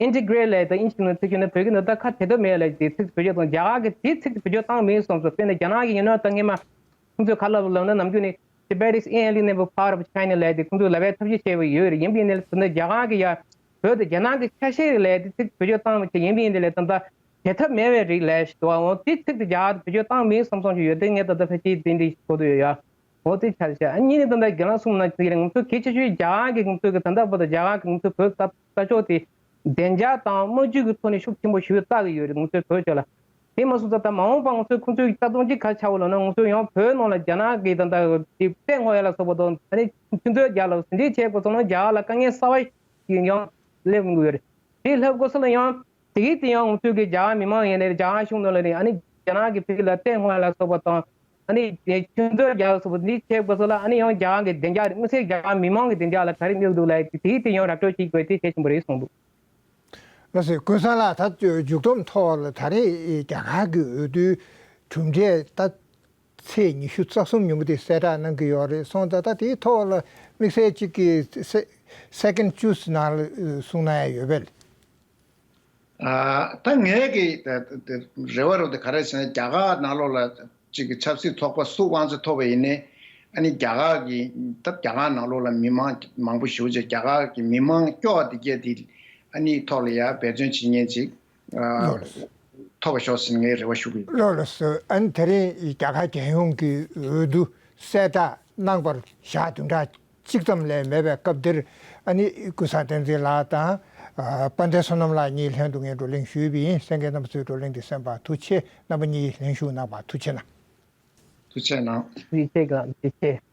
ཨིན་ཊི་གྷི་རེཊ་ལབ་དེ་ཨིན་ཇི་ནང་ཐུག་ཤོད་ན་བོད་སྐད་ནང་ད་ཁ་བྲལ་ཐབས་མེད་ལབ་དེ་ཚིག་བེད་སྤྱོད་བཏང་། རྒྱ་གར་གྱིས་དེ་ཚིག་བེད་སྤྱོད་བཏང་མེད་བསམ་སོང་། དཔེར་ན་རྒྱ་ནག་གིས་ཡིན་ན་ད་སྔོན་མ་ཁོང་ཚོས་ག་ལབ་ལབ་ན་ནམ་རྒྱུན་ནས་Tibet is inalienable part of China ལབ་དེ་ཁོང་ཚོས་ལབ་པའི་ཐབས་ཤེས་བྱས་པ་ཡོད་རེད། ཡིན་པ་ཡིན་ནའི་ད་ལྟ་རྒྱ་གར་གྱིས་ཡ་བོད་དེ་རྒྱ་ནག་གི་ཆ་ཤས་རེད་ལབ་དེ་ཚིག་བེད་སྤྱོད་བཏང་མ་བྱས། ཡིན་པ་ཡིན་དེ་ལས་ད་ལྟ་བྲལ་ཐབས་མེད་པའི་རིགས་ལབ་ཞིག་འདུག་འོ་དེ་ཚིག་དེ་རྒྱ་གར་དུ་བེད་སྤྱོད་བཏང་མིན་བསམ་བསམ་ཞིག་ཡོད་དེ། ངས་ད་ལྟ་ཕལ་ཆེར་དེ་འདྲ་ཞིག་གོ་ཐུབ་ཡོད་ཡ། འོ་དེ་ཆ་བཞག་ཨ་གཉིས་ནི་ད་ལྟ་རྒན་ལགས་གསུངས་ན་ཅིག་རེད། ང་ཚོ་གལ་ཆེ་ཤོས་རྒྱ་གར་གྱི་ང་ཚོ་གི་ད་ལྟ་བར་དུ་རྒྱ་གར་གྱི་ང་ཚོ་བོད་ལྟ་ལྟ་ཕྱོགས་དེ་བདེ་འཇགས་དང་དམག་ཇུས་ཀྱི་ཐོག་ནས་ཤུགས་ཆེན་པོ་ཞེ་པོ་བཏགས་ཀྱི་ཡོད་རེད། ང་ཚོའི་བོད་ཕྱོགས་ལ། དེ་མ་སོང་ཙང་ད་མ་འོངས་པ་ང་ཚོའི་ཁོང་ཚོའི་རྩ་དོན་གཅིག་ག་ཆགས་པ་ལབ་ན། ང་ཚོས་ཡང་བོད་ནང་ལ་རྒྱ་ནག་གི་ད་ལྟ་གི་བཙན་དབང་ཡ་ལ་སོགས་པ་དང་ཨ་ནི་ཁྱིམ་མཚེས་རྒྱ་ལ་ཟིན་བྲིས་བྱས་པ་སོང་ན་རྒྱ་གར་ལ་དཀའ་ངལ་གསར་པ་ཡང་སླེབས་ཡོང་གི་ཡོད་རེད། དེ་སླེབས་དགོས་ས་ལ་ཡང་དེ་གི་དེ་ཡང་ང་ཚོའི་གི་རྒྱ་གར་མི་མང་ཡིན་ནའི་རེད། རྒྱ་གར་གཞུང་ནང་ལ་རེད། ཨ་ནི་རྒྱ་ནག་གི་ཕ་གི་ལ་བཙན་དབང་ལ་སོགས་པ་དང་ཨ་ནི་ཁྱིམ་མཚེས་རྒྱ་ལ་སོགས་པ་འདི་བྱས་པ་སོགས་ལ། ཨ་ནི་ཡང་རྒྱ་གར་གི་བདེ་འཇགས་རེད། དམིགས་བསལ་རྒྱ་གར་མི་མང་གི་བདེ་འཇགས་ལ་ག་རེ་གནོད་འདུག་ལབ་དེ་དེ་གི་དེ་ཡང་ར་སྤྲོད་བྱེད་དགོས་དེ་གལ་ཆེན་པོ་རེད་གསུངས་འདུག་ལགས་སོ། ཀུན་བཟང་ལགས། ད་མཇུག་སྡོམ་ཐོག་ལ་ད་རེས་རྒྱ་གར་གྱི་འོས་བསྡུའི་གྲུབ་འབྲས་ད་ ཚེས་ཉི་ཤུ་རྩ་གསུམ་ཉིན་མོ་དེ་གསལ་བསྒྲགས་གནང་གི་ཡོད་རེད། སོང་ཙང་ད་དེའི་ཐོག་ལ་དམིགས་བསལ་གཅིག་གི་སེ་སེ་ཀེན་ཌི་ཅུས་ནང་ལ་གསུང་གནང་ཡ་ཡོད་པས། ཨ། ད་ངའི་གི་ད་ད་རེ་བ་རུ་དེ་ག་རེ་ཟེར་ན། རྒྱ་གར་ནང་ལོགས་ལ་གཅིག་གི་ཆབ་སྲིད་ཚོགས་པ་སུ་དབང་ཆ་ཐོབ་པ་ཡིན་ནའི། ཨ་ནི་རྒྱ་གར་གི་ད་རྒྱ་གར་ནང་ལོགས་ལ་མི་མང་མང་པོ་ཞེ་པོ་ཅིག་རྒྱ་གར་གི་མི་མང་སྐྱོ་བ་དེ་གས་དེ་ཨ་ནི་ཐོག་ལ་ཡ་འབད་བརྩོན་བྱེད་མཁན་ཅིག་ཨ། ལགས་ལགས། ཐོབ་པ་ཤོག་ཟེར་ངས་རེ་བ་ཞུ་གི་ཡོད། ལགས་ལགས་སོ། ཨ་ནི་དེ་རིང་རྒྱ་གར་རྒྱལ་ཡོངས་ཀྱི་འོས་བསྡུ་གསལ་བསྒྲགས་གནང་བར་ཞག་བདུན་ཕྲག་གཅིག་ཙམ་ལས་མེད་པའི་སྐབས་འདིར། ཨ་ནི་ཀུན་བཟང་བསྟན་འཛིན་ལགས་དང་། ཨ། དཔལ་ལྡན་བསོད་ནམས་ལགས་གཉིས་ལྷན་དུ་ངས་བགྲོ་གླེང་ཞུས་པ་ཡིན། གསན་མཁན་རྣམ་པ་ཚོས་བགྲོ་གླེང་འདི་གསན་པར་ཐུགས་རྗེ་ཆེ། རྣམ་པ་གཉིས་ལྷན་ཞུགས་གནང་བར་ཐུགས་རྗེ་གནང་། ཐུགས་རྗེ་གནང་། ཐུགས་རྗེ་གནང་། ཐུགས་རྗེ་ཆེ།